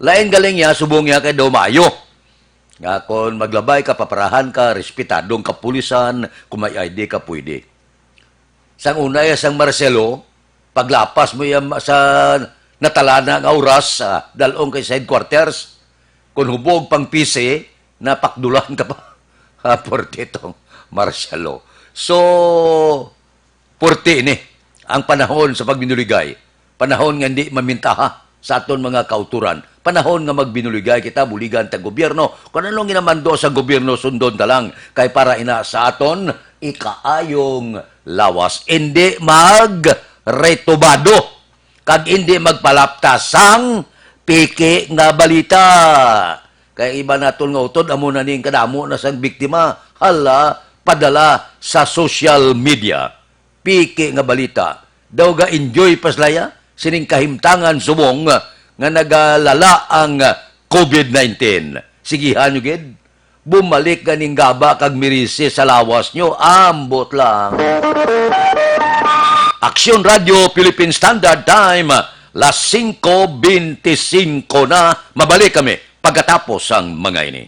Lain galing niya, subong niya kay daw maayo. Nga kung maglabay ka, paparahan ka, respetado ang kapulisan, kung may I D ka, pwede. Sang una, iya sang Marcelo, paglapas mo iya ma-, sa natalana nga oras, ah, dal-ong kay sa headquarters, kung hubog pang P C, napakdulan ka pa. Ah, puwerte tong Marcelo. So, puwerte ini ang panahon sa pagbinuligay, panahon nga hindi mamintaha sa aton mga kauturan, panahon nga magbinuligay kita, buligan ta gobyerno. Kung ano ang ginamando sa gobyerno, sundon ta lang, kay para ina sa aton ikaayong lawas. Hindi magretubado, kag hindi magpalapta sang piki nga balita. Kay iba naton nga utod, amo na ning kadamo na sang biktima. Hala, padala sa social media. Piki nga balita. Daw ga-enjoy pa sila ya sining kahimtangan subong nga nagalala ang covid nineteen. Sigihan nyo gid. Bumalik ganing gaba kag mirisi sa lawas nyo. Ambot lang. Aksyon Radio Philippine Standard Time, las singko bente singko na. Mabalik kami pagkatapos sang mga ini.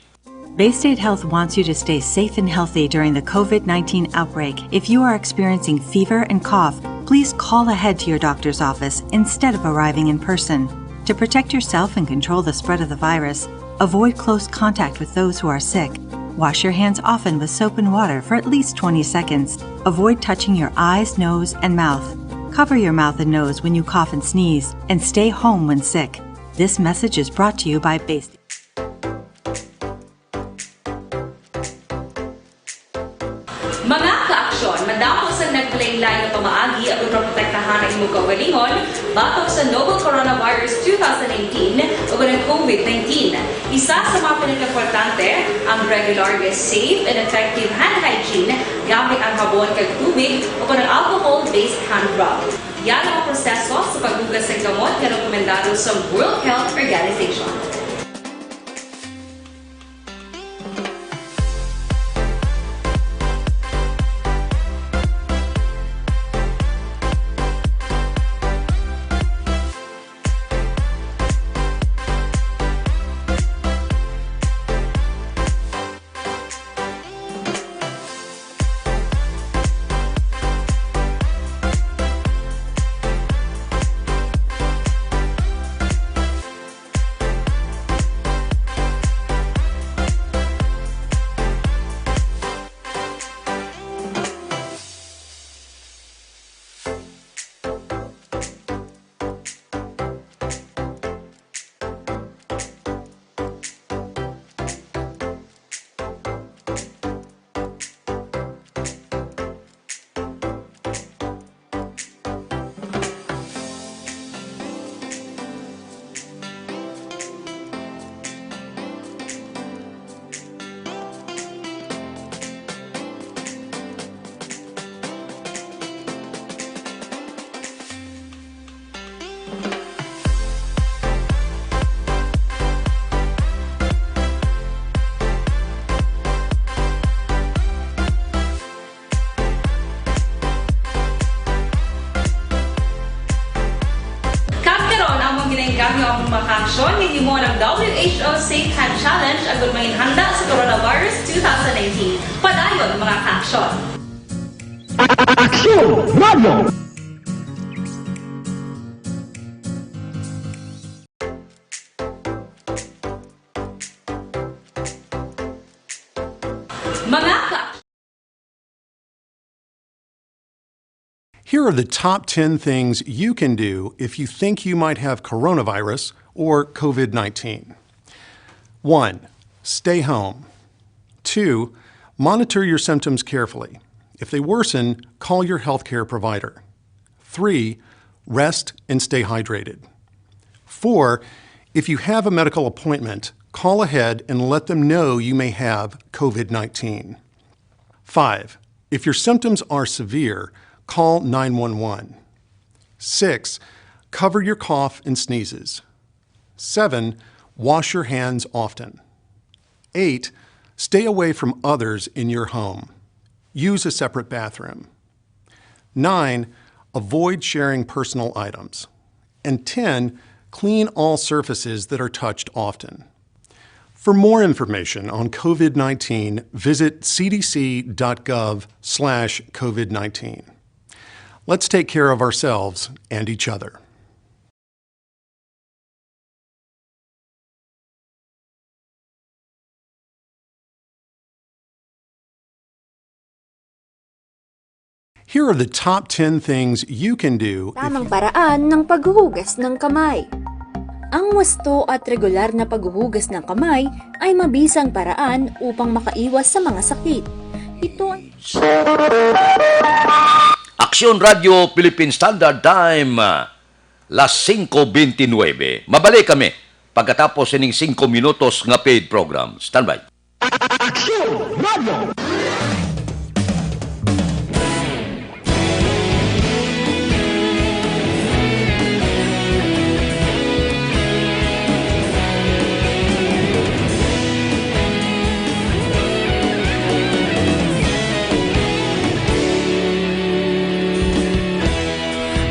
Bay State Health wants you to stay safe and healthy during the covid nineteen outbreak. If you are experiencing fever and cough, please call ahead to your doctor's office instead of arriving in person. To protect yourself and control the spread of the virus, avoid close contact with those who are sick. Wash your hands often with soap and water for at least twenty seconds. Avoid touching your eyes, nose, and mouth. Cover your mouth and nose when you cough and sneeze, and stay home when sick. This message is brought to you by Bay State. Mga kaaksyon, madamo sang naglain-lain nga pamaagi aron maprotektahan ang imong kaugalingon batok sa novel coronavirus two thousand nineteen ug ang covid nineteen. Isa sa mga pinakaimportante, ang regular nga safe and effective hand hygiene gamit ang habon kag tubig o ang alcohol-based hand rub. Yara ang proseso sa paghugas sang kamot nga rekomendado sa World Health Organization. Ang mga kaaksyon, hinimo ang W H O Safe Hand Challenge agud manginhanda sa Coronavirus two thousand nineteen. Padayon, mga kaaksyon. Aksyon Radio! Mga ka- Here are the top ten things you can do if you think you might have coronavirus or COVID nineteen. One, stay home. Two, monitor your symptoms carefully. If they worsen, call your healthcare provider. Three, rest and stay hydrated. Four, if you have a medical appointment, call ahead and let them know you may have COVID nineteen. Five, if your symptoms are severe, call nine one one. Six, cover your cough and sneezes. Seven, wash your hands often. Eight, stay away from others in your home. Use a separate bathroom. Nine, avoid sharing personal items. And ten, clean all surfaces that are touched often. For more information on COVID nineteen, visit C D C dot gov slash COVID nineteen. Let's take care of ourselves and each other. Here are the top ten things you can do if Tamang you paraan ng paghuhugas ng kamay. Ang wasto at regular na paghuhugas ng kamay ay mabisang paraan upang makaiwas sa mga sakit. Ito ay Aksyon Radio Philippine Standard Time, las singko bentynwebe. Mabalik kami pagkatapos sining singko minutos nga paid program. Standby. Aksyon Radio!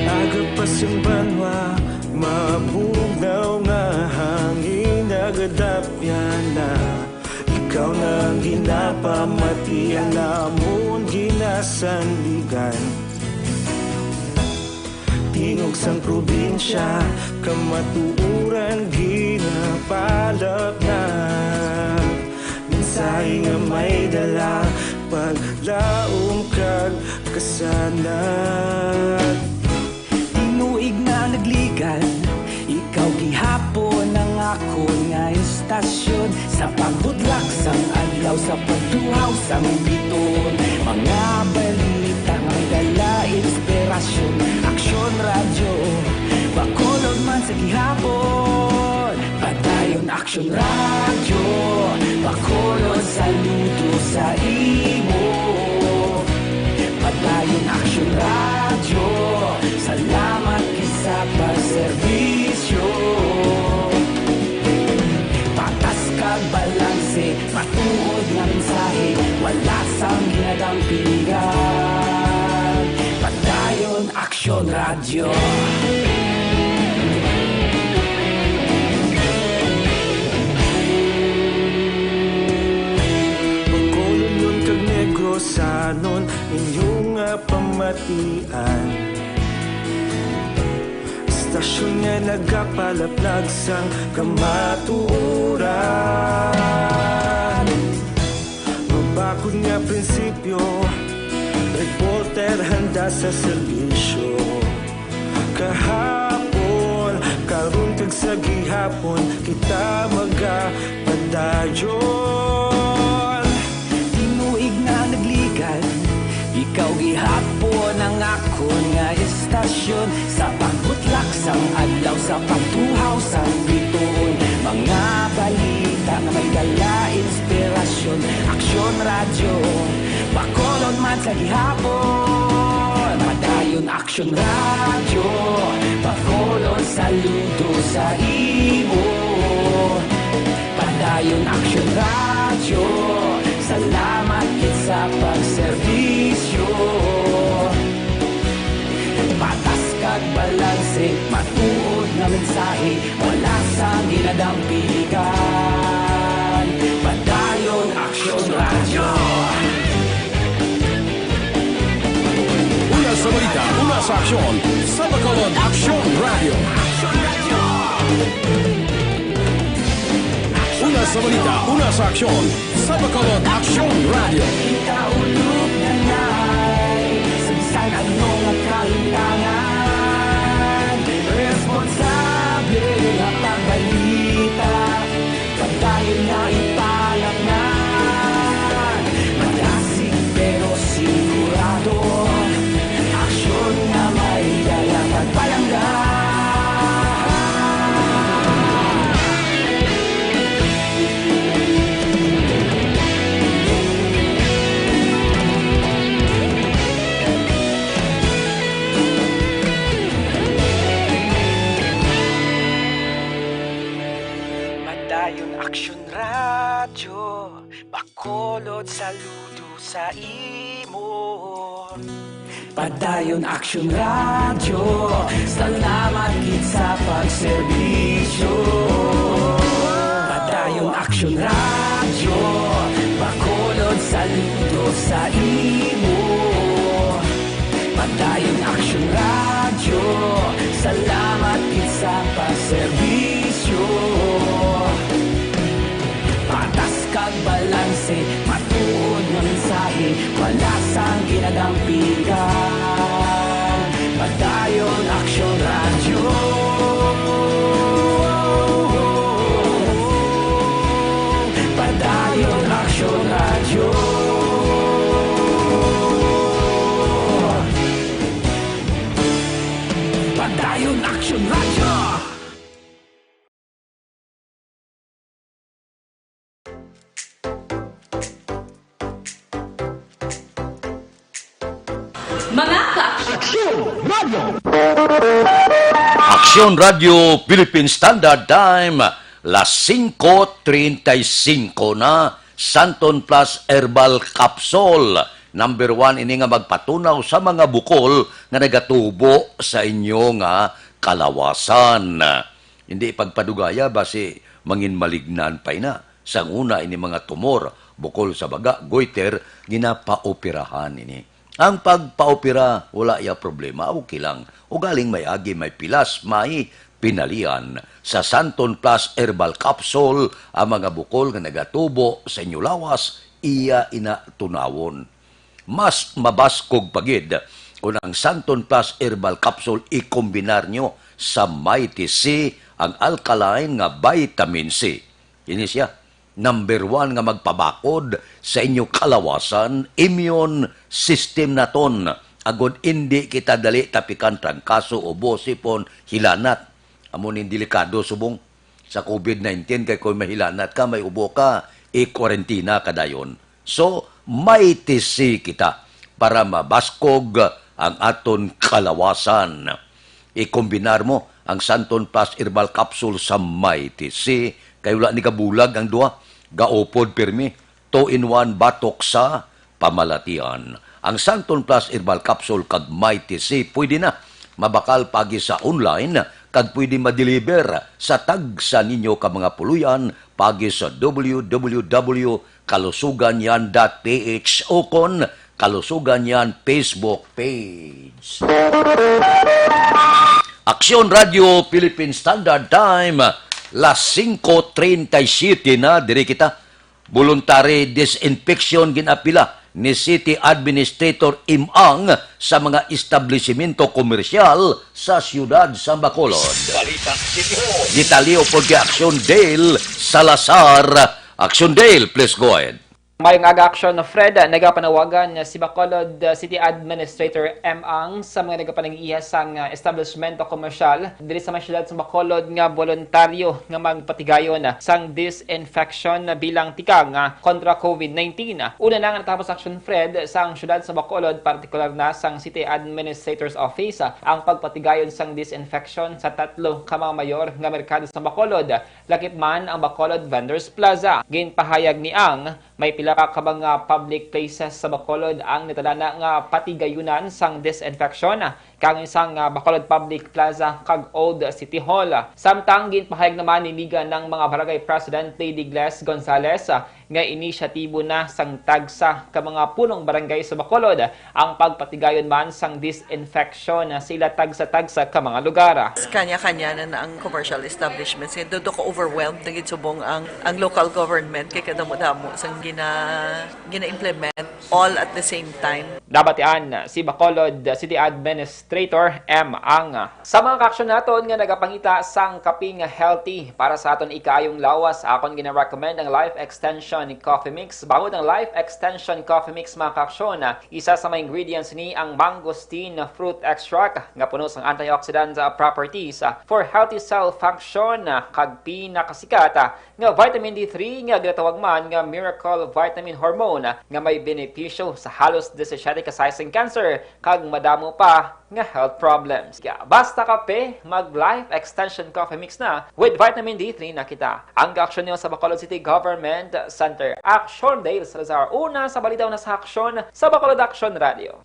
Aga pa sing banwa, mabugnaw nga hangin, nagadapyan na. Ikaw na ang ginapamati, ang amon ginasandigan. Tingog sang probinsya, kamatuoran ginapalapnag. Mensahe nga may dala, paglaom kag kasanag. Tinuig na ang nagligal, ikaw gihapon ang akon nga istasyon. Sa pagbutlak sang adlaw, sa pagtuhaw sang biton, mga balita nga may dala inspirasyon. Aksyon Radyo, Bacolod man sa gihapon. Padayon Aksyon Radyo, Bacolod, saludo sa imo. Padayon Aksyon Radyo, salamat gid sa pagserbisyo. Patas kag balanse, matuod nga mensahe, wala sang ginadampingan. Padayon Aksyon Radyo. Bacolodnon kag Negrosanon, inyo nga pamatian. Istasyon nga nagapalaplag sang kamatuoran. Mabakod nga prinsipyo, reporter handa sa serbisyo. Kahapon, karon kag sa gihapon, kita magapadayon. Tinuig na nagligal, ikaw gihapon ang akon nga istasyon. Sa pagbutlak sang adlaw, sa pagtuhaw sang bituon, mga balita nga may dala inspirasyon. Aksyon Radyo, Bacolod man sa gihapon. Padayon Aksyon Radyo, Bacolod, saludo sa imo. Padayon Aksyon Radyo, salamat gid sa pagserbisyo. Patas kag balanse, matuod nga mensahe, wala Dampigan, Padayon Aksyon Radyo. Una sa balita, una sa aksyon, sa Bacolod Aksyon Radyo. Una sa balita, una sa aksyon, sa Bacolod Aksyon Radyo. Ikaulog na na'y sa bisan ano nga kahintangan. Responsable nga pagbalita, padayon nga ipalaknag. Madasig pero sigurado, aksyon nga may dala kag palangga. Padayon Aksyon Radyo, Bacolod, saludo sa imo. Padayon Aksyon Radyo, salamat gid sa pagserbisyo. Padayon Aksyon Radyo, Bacolod, saludo sa imo. Padayon Aksyon Radyo, salamat gid sa pagserbisyo. Patas kag balanse, matuod nga mensahe, wala sang ginadampigan. Padayon Aksyon Radyo. Padayon Aksyon Radyo. Padayon Aksyon Radyo. Mga ka- Aksyon Radyo. Aksyon Radyo Philippine Standard Time, las singko treinta y cinco na. Santon Plus Herbal Capsule, number one ini nga magpatunaw sa mga bukol nga nagatubo sa inyo nga kalawasan. Hindi ipagpadugaya basi mangin malignan pa ina. Sang una ini mga tumor, bukol sa baga, goiter, ginapaoperahan ini. Ang pagpaopera, wala iya problema, okay lang. Ugaling may agi, may pilas, may pinalian. Sa Santon Plus Herbal Capsule, ang mga bukol nga nagatubo sa inyo lawas, iya ina tunawon. Mas mabaskog pa gid kon ang Santon Plus Herbal Capsule ikombinar nyo sa Mighty C, ang alkaline nga vitamin C. Ini siya, number one nga magpabakod sa inyo kalawasan, immune system naton, agod indi kita dali tapikan trangkaso, ubo, sipon, hilanat. Amo ning delikado subong sa covid nineteen, kay kung mahilanat ka, may ubo ka, i-quarantina ka dayon. So, Mighty C kita para mabaskog ang aton kalawasan. Ikombinar mo ang Santon Plus Herbal Capsule sa Mighty C, kay wala ni kabulag ang duha. Gaupod pirmi, two-in-one batok sa pamalatian. Ang Santon Plus Herbal Capsule kag Mighty C pwede na mabakal pagi sa online kag pwede ma-deliver sa tagsa ninyo ka mga puluyan pagi sa w w w kalusugan yan dot p h o kon Kalusugan yan Facebook page. Aksyon Radio Philippine Standard Time, las singko treinta y siete na, diri kita. Voluntary disinfection ginapila ni City Administrator Im Ang sa mga establisimento komersyal sa siyudad sa Bacolod. Balita City Hall. Gitalyo pod kay Action Dale Salazar. Action Dale, please go ahead. Mayong aga, Action Fred. Nagapanawagan si Bacolod, uh, City Administrator Im Ang sa mga nagapanag-iya sang, uh, establishmento komersyal diri sa may siyudad sa Bacolod nga boluntaryo nga magpatigayon sang disinfection bilang tikang, uh, kontra covid nineteen. Una na nga natapos, Action Fred, sang siyudad sa Bacolod, partikular na sang City Administrator's Office, uh, ang pagpatigayon sang disinfection sa tatlo ka mga mayor nga merkado sa Bacolod, lakip man ang Bacolod Vendors Plaza. Ginpahayag ni Ang, may pila ka mga public places sa Bacolod ang natalana nga patigayunan sang disinfection, kag ang isa nga Bacolod Public Plaza kag Old City Hall. Samtang ginpahayag naman ni Liga ng mga Barangay President Lady Gles Gonzales, ah, nga inisyatibo na sang tagsa ka mga punong barangay sa Bacolod ang pagpatigayon man sang disinfection sa ila tagsa-tagsa ka mga lugar. Kanya-kanya na, na ang commercial establishments. Kaya do, do ka overwhelmed na gid subong ang, ang local government kay kadamo-damo sang gina-, gina-implement all at the same time. Nabatian si Bacolod City Administrator M. Ang. Sa mga kaaksyon naton nga nagapangita sang kaping healthy para sa aton ikaayong lawas, akon gina-recommend ang Life Extension Coffee Mix. Bangod ang Life Extension Coffee Mix, mga kaaksyon, isa sa mga ingredients ni ang mangosteen fruit extract nga puno sang antioxidant properties for healthy cell function, kag pinakasikat nga vitamin D three nga ginatawag man nga miracle vitamin hormone nga may benepisyo sa halos disisiete ka size sang cancer kag madamo pa nga health problems. Kaya basta kape, mag Life Extension Coffee Mix na with vitamin D three na kita. Ang kaaksyon niyo sa Bacolod City Government Center. Aksyon Dale Salazar, una sa balita, una sa aksyon sa Bacolod Aksyon Radio.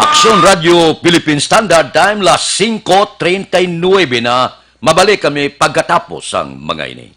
Aksyon Radio Philippine Standard Time, las singko treinta y nuebe na. Mabalik kami pagkatapos sang mga ini.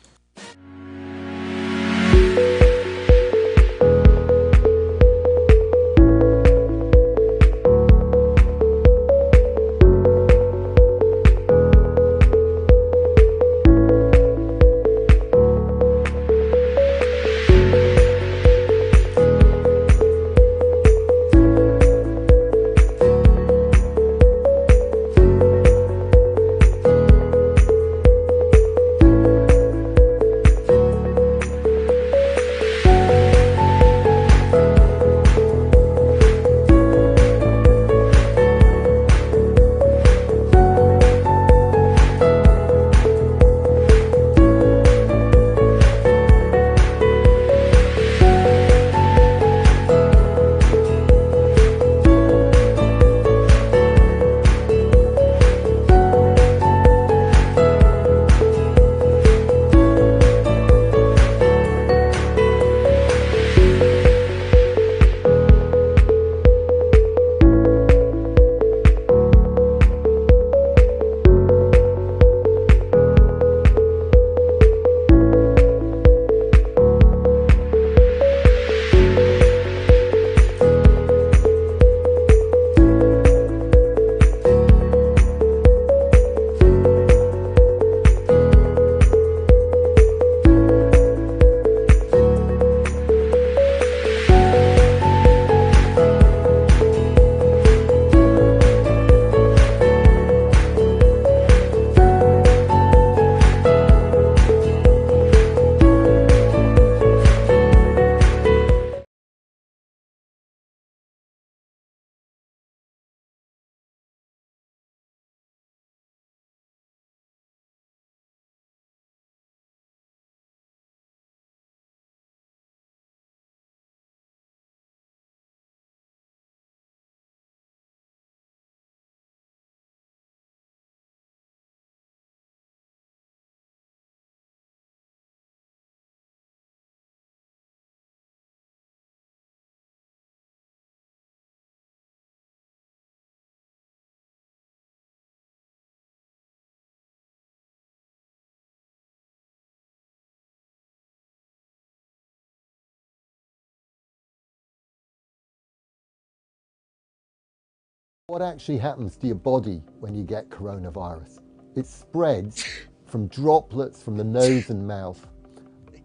What actually happens to your body when you get coronavirus? It spreads from droplets from the nose and mouth,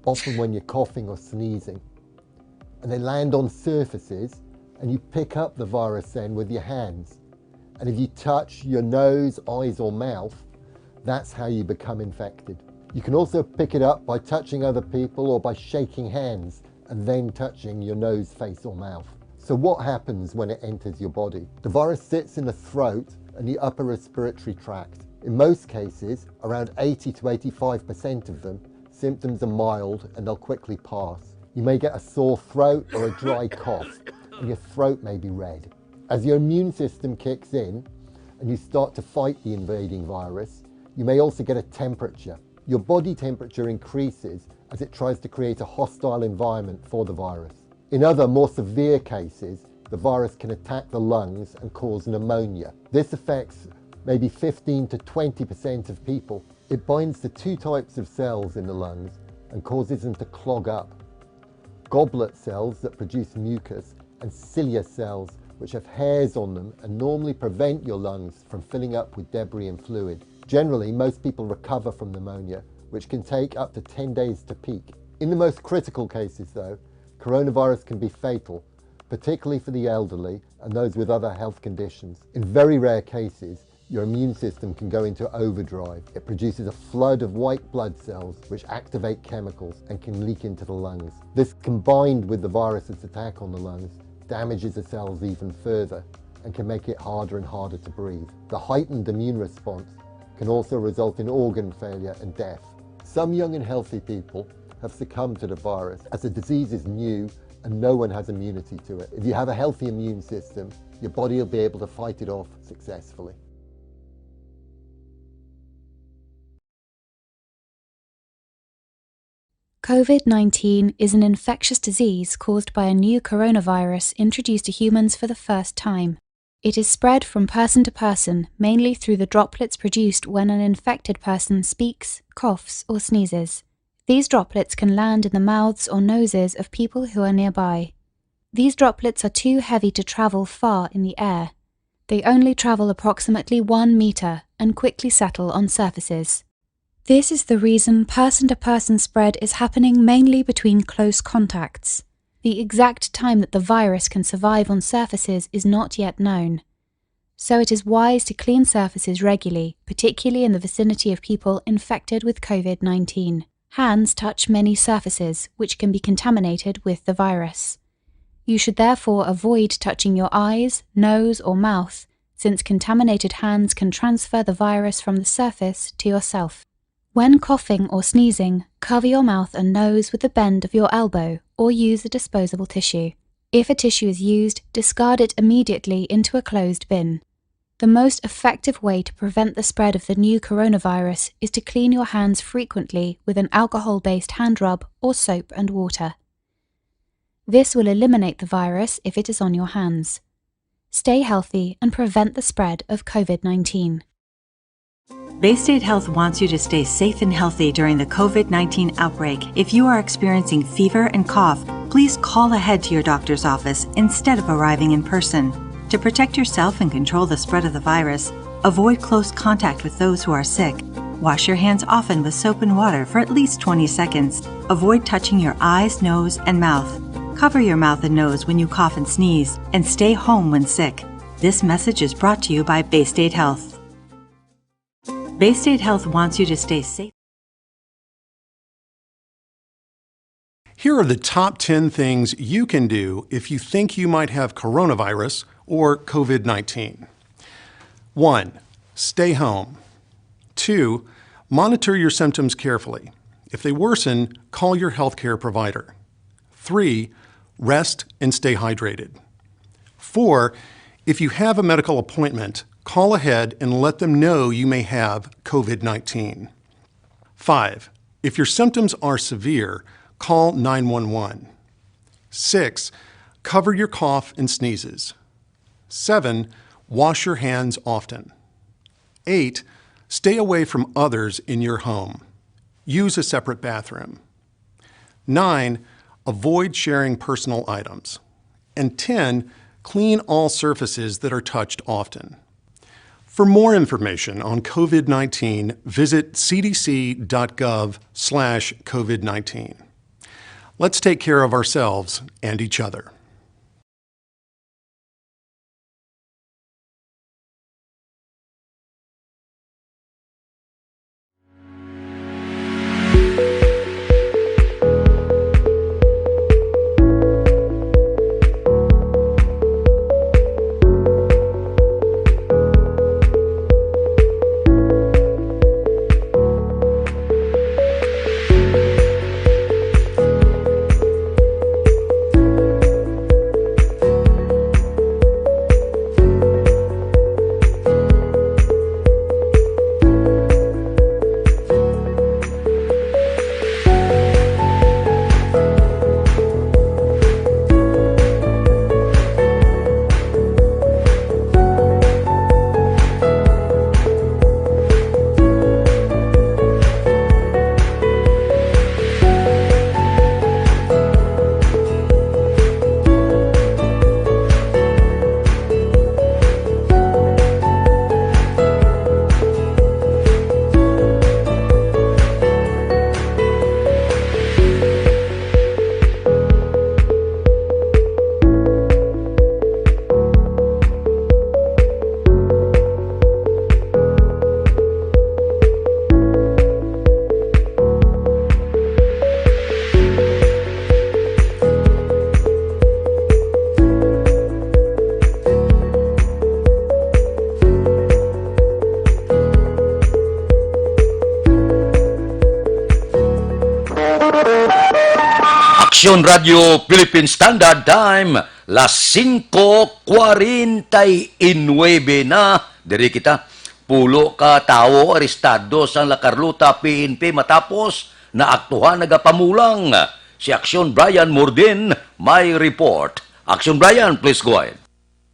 often when you're coughing or sneezing. And they land on surfaces, and you pick up the virus then with your hands. And if you touch your nose, eyes, or mouth, that's how you become infected. You can also pick it up by touching other people or by shaking hands and then touching your nose, face, or mouth. So what happens when it enters your body? The virus sits in the throat and the upper respiratory tract. In most cases, around eighty to eighty-five percent of them, symptoms are mild and they'll quickly pass. You may get a sore throat or a dry cough, and your throat may be red. As your immune system kicks in and you start to fight the invading virus, you may also get a temperature. Your body temperature increases as it tries to create a hostile environment for the virus. In other, more severe cases, the virus can attack the lungs and cause pneumonia. This affects maybe fifteen to twenty percent of people. It binds to two types of cells in the lungs and causes them to clog up. Goblet cells that produce mucus and cilia cells, which have hairs on them and normally prevent your lungs from filling up with debris and fluid. Generally, most people recover from pneumonia, which can take up to ten days to peak. In the most critical cases, though, coronavirus can be fatal, particularly for the elderly and those with other health conditions. In very rare cases, your immune system can go into overdrive. It produces a flood of white blood cells, which activate chemicals and can leak into the lungs. This, combined with the virus's attack on the lungs, damages the cells even further and can make it harder and harder to breathe. The heightened immune response can also result in organ failure and death. Some young and healthy people have succumbed to the virus, as the disease is new and no one has immunity to it. If you have a healthy immune system, your body will be able to fight it off successfully. COVID nineteen is an infectious disease caused by a new coronavirus introduced to humans for the first time. It is spread from person to person, mainly through the droplets produced when an infected person speaks, coughs, or sneezes. These droplets can land in the mouths or noses of people who are nearby. These droplets are too heavy to travel far in the air. They only travel approximately one meter and quickly settle on surfaces. This is the reason person to person spread is happening mainly between close contacts. The exact time that the virus can survive on surfaces is not yet known. So it is wise to clean surfaces regularly, particularly in the vicinity of people infected with COVID nineteen. Hands touch many surfaces which can be contaminated with the virus. You should therefore avoid touching your eyes, nose, or mouth, since contaminated hands can transfer the virus from the surface to yourself. When coughing or sneezing, cover your mouth and nose with the bend of your elbow or use a disposable tissue. If a tissue is used, discard it immediately into a closed bin. The most effective way to prevent the spread of the new coronavirus is to clean your hands frequently with an alcohol based hand rub or soap and water. This will eliminate the virus if it is on your hands. Stay healthy and prevent the spread of COVID nineteen. Baystate Health wants you to stay safe and healthy during the COVID nineteen outbreak. If you are experiencing fever and cough, please call ahead to your doctor's office instead of arriving in person. To protect yourself and control the spread of the virus, avoid close contact with those who are sick. Wash your hands often with soap and water for at least twenty seconds. Avoid touching your eyes, nose, and mouth. Cover your mouth and nose when you cough and sneeze, and stay home when sick. This message is brought to you by Baystate Health. Baystate Health wants you to stay safe. Here are the top ten things you can do if you think you might have coronavirus or COVID nineteen. One, stay home. Two, monitor your symptoms carefully. If they worsen, call your healthcare provider. Three, rest and stay hydrated. Four, if you have a medical appointment, call ahead and let them know you may have COVID nineteen. Five, if your symptoms are severe, call nine one one. Six, cover your cough and sneezes. Seven, wash your hands often. Eight, stay away from others in your home. Use a separate bathroom. Nine, avoid sharing personal items. And ten, clean all surfaces that are touched often. For more information on COVID nineteen, visit cdc.gov slash COVID nineteen. Let's take care of ourselves and each other. Aksyon Radyo Philippine Standard Time, las singko kwarenta y nuebe na. Diri kita, pulo ka tawo arestado sang La Carlota P N P matapos naaktuhan nagapamulang. Si Aksyon Brian Mordin may report. Aksyon Brian, please go ahead.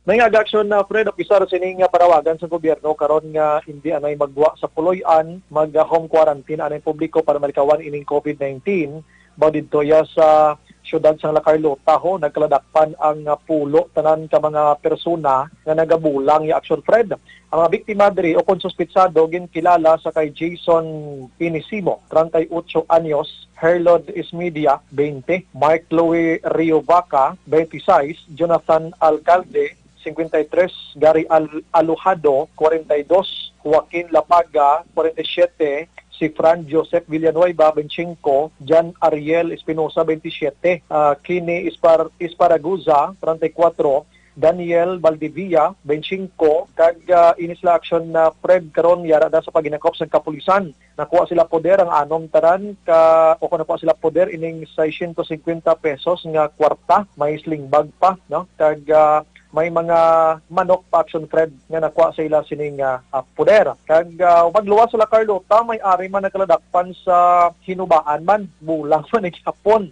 May nga aksyon na, Fred, opisar sini nga panawagan sa gobyerno karon nga indi anay maggwa sa puloy-an, mag-home quarantine anay publiko para malikawan ining covid nineteen. Baw didto ya sa siyudad sang La Carlota, ho, nagkaladakpan ang, ah, pulo tanan ka mga persona nga nagabulang ya aksyon, Fred. Ang mga biktima diri o kon suspitsado ginkilala sa kay Jason Inisimo, treinta y ocho anyos, Herlod Ismedia, twenty, Mark Louis Riovaca, twenty-six, Jonathan Alcalde, cincuenta y tres, Gary Al-, Alojado, cuarenta y dos, Joaquin Lapaga, cuarenta y siete, si Fran Joseph Villanueva, veinticinco, Jan Ariel Espinosa, veintisiete, ah, Kini Ispar-, Isparaguza, treinta y cuatro, Daniel Valdivia, veinticinco, kag, ah, ini sila aksyon na, Fred, karon yara na sa paghinakop sang kapulisan. Nakuha sila poder ang anom tanan ka, o kung nakuha sila poder ining seiscientos cincuenta pesos nga kwarta, may sling bag pa, no? Kag, ah, may mga manok pa, aksyon, Fred, nga nakuha sa ila sining, ah, ah, poder. Kag, ah, magluwas sa La Carlota, may ari man nagkaladakpan sa hinubaan man, bulang man ni gihapon.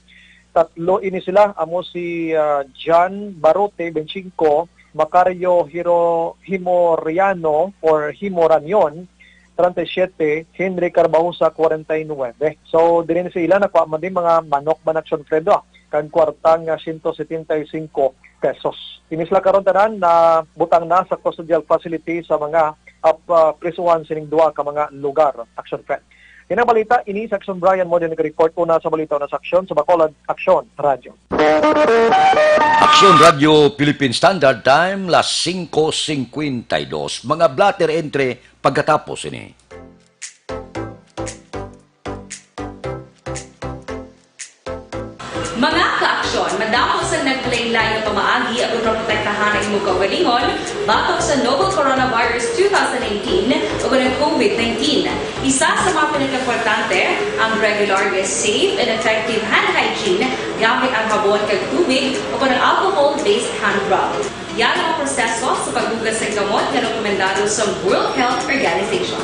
Tatlo ini sila, amo si, ah, John Barote, veinticinco, Macario Hiro-, Himoriano or Himoranyon, treinta y siete, Henry Carbajosa, cuarenta y nueve. So, diri na sa ila, nakuha man din mga manok man, aksyon, Fred, ah, kag kwarta nga ciento setenta y cinco pesos. Ini sila karon tanan na butang na sa custodial facility sa mga ap-, ah, prisuhan sining duha ka mga lugar, aksyon, Fred. Yan ang balita. Ini sa Aksyon Brian mo din nag-report. Una sa balita, una sa aksyon sa Bacolod, Aksyon Radyo. Aksyon Radyo Philippine Standard Time, las singko singkwenta y dos. Mga blotter entry pagkatapos ini. Mga kaaksyon, madamo sang naglain-lain nga pamaagi aron maprotektahan ang imong kaugalingon batok sa novel coronavirus two thousand nineteen o ang covid nineteen. Isa sa mga pinakaimportante ang regular nga safe and effective hand hygiene gamit ang habon kag tubig o ang alcohol-based hand rub. Yan ang proseso sa paghugas sang kamot nga rekomendado sa World Health Organization.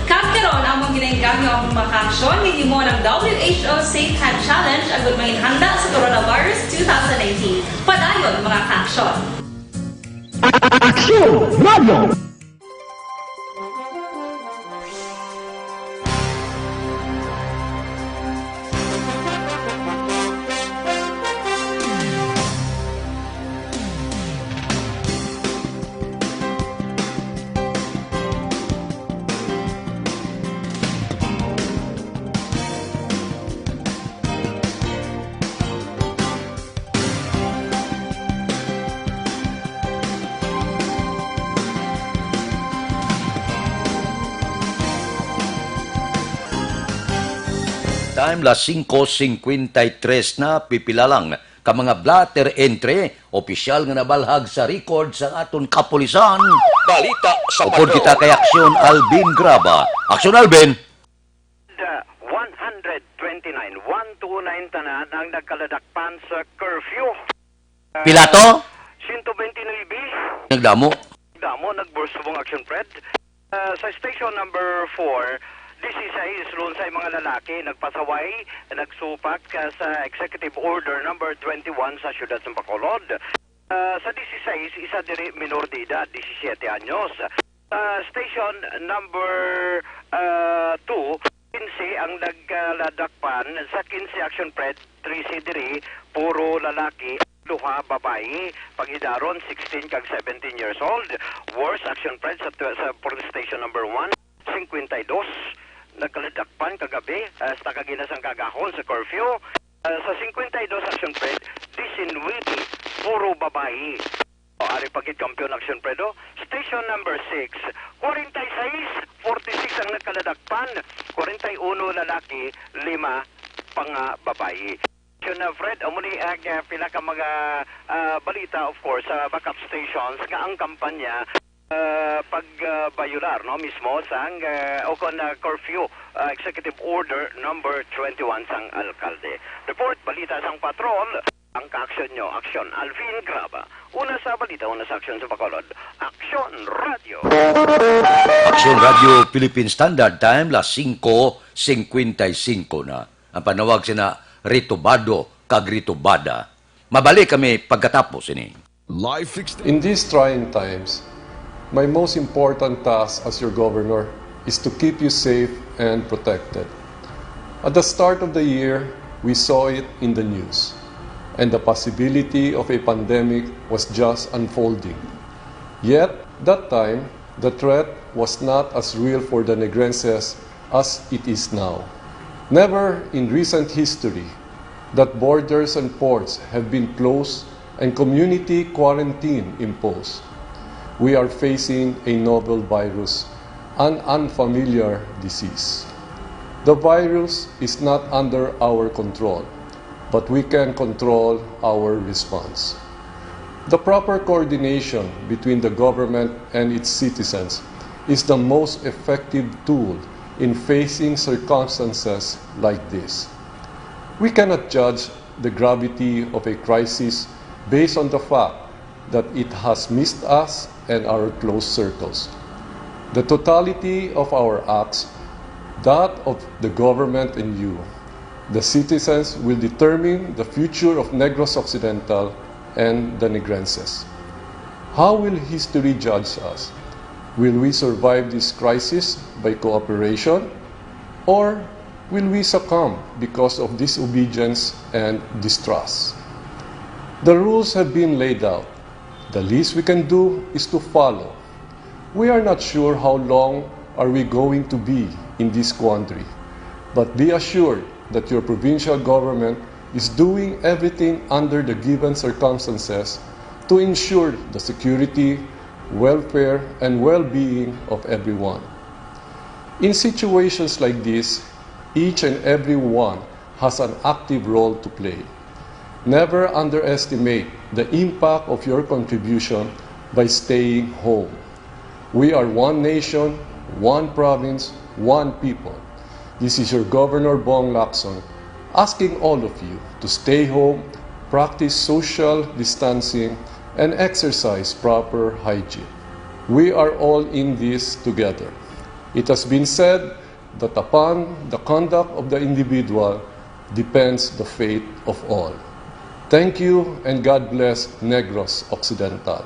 Kag karon, among ginainggangyo ang mga kaaksyon nga hinimo ng W H O Safe Hand Challenge agud manginhanda sa coronavirus two thousand nineteen. Padayon, mga kaaksyon. Aksyon Radio! Time, las singko singkwenta y tres na, pipila lang ka mga blotter entry, opisyal nga nabalhag sa record sa aton kapulisan. Balita sa Upod Patrol. Kita kay Aksyon Alvin Graba. Aksyon Alvin! The one hundred twenty-nine, one two nine tanan ang nagkaladakpan sa curfew. Pila to? Siyento bente nuebe. Nagdamo. Damo, nagbursubong action, Fred. Ah, sa station number four, disisais lunsay mga lalaki nagpasaway, nagsupak, ah, sa Executive Order number twenty-one sa siyudad sa Bacolod. Ah, sa disisais, isa diri minor de edad, disisiete anyos. Sa station number, ah, two, kinse ang nagkaladakpan. Sa kinse action, Fred, trese diri, puro lalaki, duha babayi, paghidaron sixteen kag seventeen years old. Worst action, Fred, sa, sa police station number one, cincuenta y dos, nagkaladakpan kagabi, ah, sa kagina sang kagahon sa curfew. Ah, sa cincuenta y dos action, Fred, disinuybe, puro babayi. O, ari pa gid, kampiyon action, Fred, oh. Station number six, forty-six, forty-six ang nagkaladakpan, forty-one lalaki, lima pa nga babayi. Yun na, Fred, amo ni ang, ah, pila ka mga, ah, balita, of course, sa backup stations nga ang kampanya, ah, pag, ah, bayular, no, mismo sang, ah, o kon, ah, curfew, ah, Executive Order number twenty-one sang alkalde. Report, balita sang patrol, ang kaaksyon nyo, Aksyon Alvin Graba. Una sa balita, una sa aksyon sa Bacolod, Aksyon Radio. Aksyon Radio Philippine Standard Time, las singko singkwenta y singko na. Ang panawag sina ritubado kag ritubada. Mabalik kami pagkatapos ini. Live fixed. In these trying times, my most important task as your governor is to keep you safe and protected. At the start of the year, we saw it in the news, and the possibility of a pandemic was just unfolding. Yet, that time, the threat was not as real for the Negrenses as it is now. Never in recent history that borders and ports have been closed and community quarantine imposed. We are facing a novel virus, an unfamiliar disease. The virus is not under our control, but we can control our response. The proper coordination between the government and its citizens is the most effective tool in facing circumstances like this. We cannot judge the gravity of a crisis based on the fact that it has missed us and our close circles. The totality of our acts, that of the government and you, the citizens, will determine the future of Negros Occidental and the Negrenses. How will history judge us? Will we survive this crisis by cooperation, or will we succumb because of disobedience and distrust? The rules have been laid out. The least we can do is to follow. We are not sure how long are we going to be in this quandary, but be assured that your provincial government is doing everything under the given circumstances to ensure the security, welfare, and well-being of everyone. In situations like this, each and every one has an active role to play. Never underestimate the impact of your contribution by staying home. We are one nation, one province, one people. This is your Governor Bong Lacson asking all of you to stay home, practice social distancing, and exercise proper hygiene. We are all in this together. It has been said that upon the conduct of the individual depends the fate of all. Thank you and God bless Negros Occidental.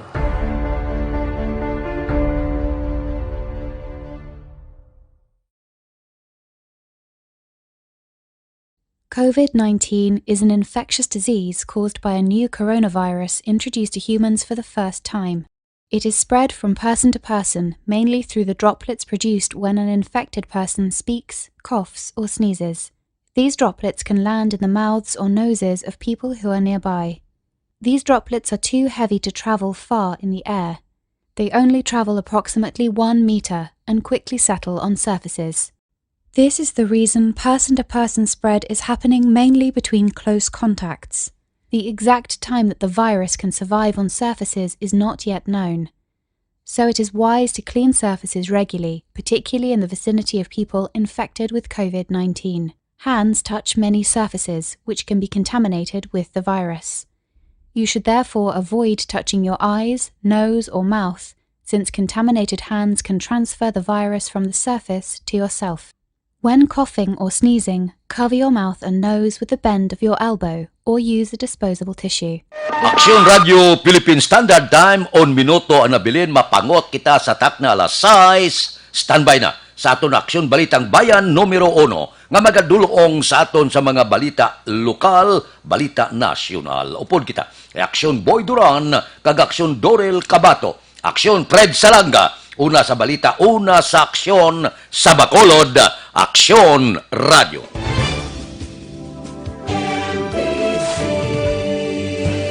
COVID nineteen is an infectious disease caused by a new coronavirus introduced to humans for the first time. It is spread from person to person, mainly through the droplets produced when an infected person speaks, coughs, or sneezes. These droplets can land in the mouths or noses of people who are nearby. These droplets are too heavy to travel far in the air. They only travel approximately one meter and quickly settle on surfaces. This is the reason person to person spread is happening mainly between close contacts. The exact time that the virus can survive on surfaces is not yet known. So it is wise to clean surfaces regularly, particularly in the vicinity of people infected with COVID nineteen. Hands touch many surfaces which can be contaminated with the virus. You should therefore avoid touching your eyes, nose, or mouth, since contaminated hands can transfer the virus from the surface to yourself. When coughing or sneezing, cover your mouth and nose with the bend of your elbow or use a disposable tissue. Aksyon Radio Philippine Standard Time, on minuto ang nabilin, mapangot kita sa takna alas sais. Standby na sa aton Aksyon Balitang Bayan numero uno nga magadulong sa aton sa mga balita lokal, balita nasyonal. Upod kita kay Aksyon Boy Duran kag Aksyon Dorel Cabato. Aksyon Fred Salanga, una sa balita, una sa aksyon sa Bacolod, Aksyon Radio.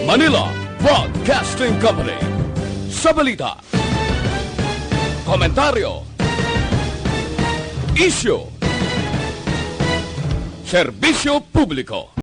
Manila Broadcasting Company. Sa balita, komentaryo, isyu, serbisyo publiko.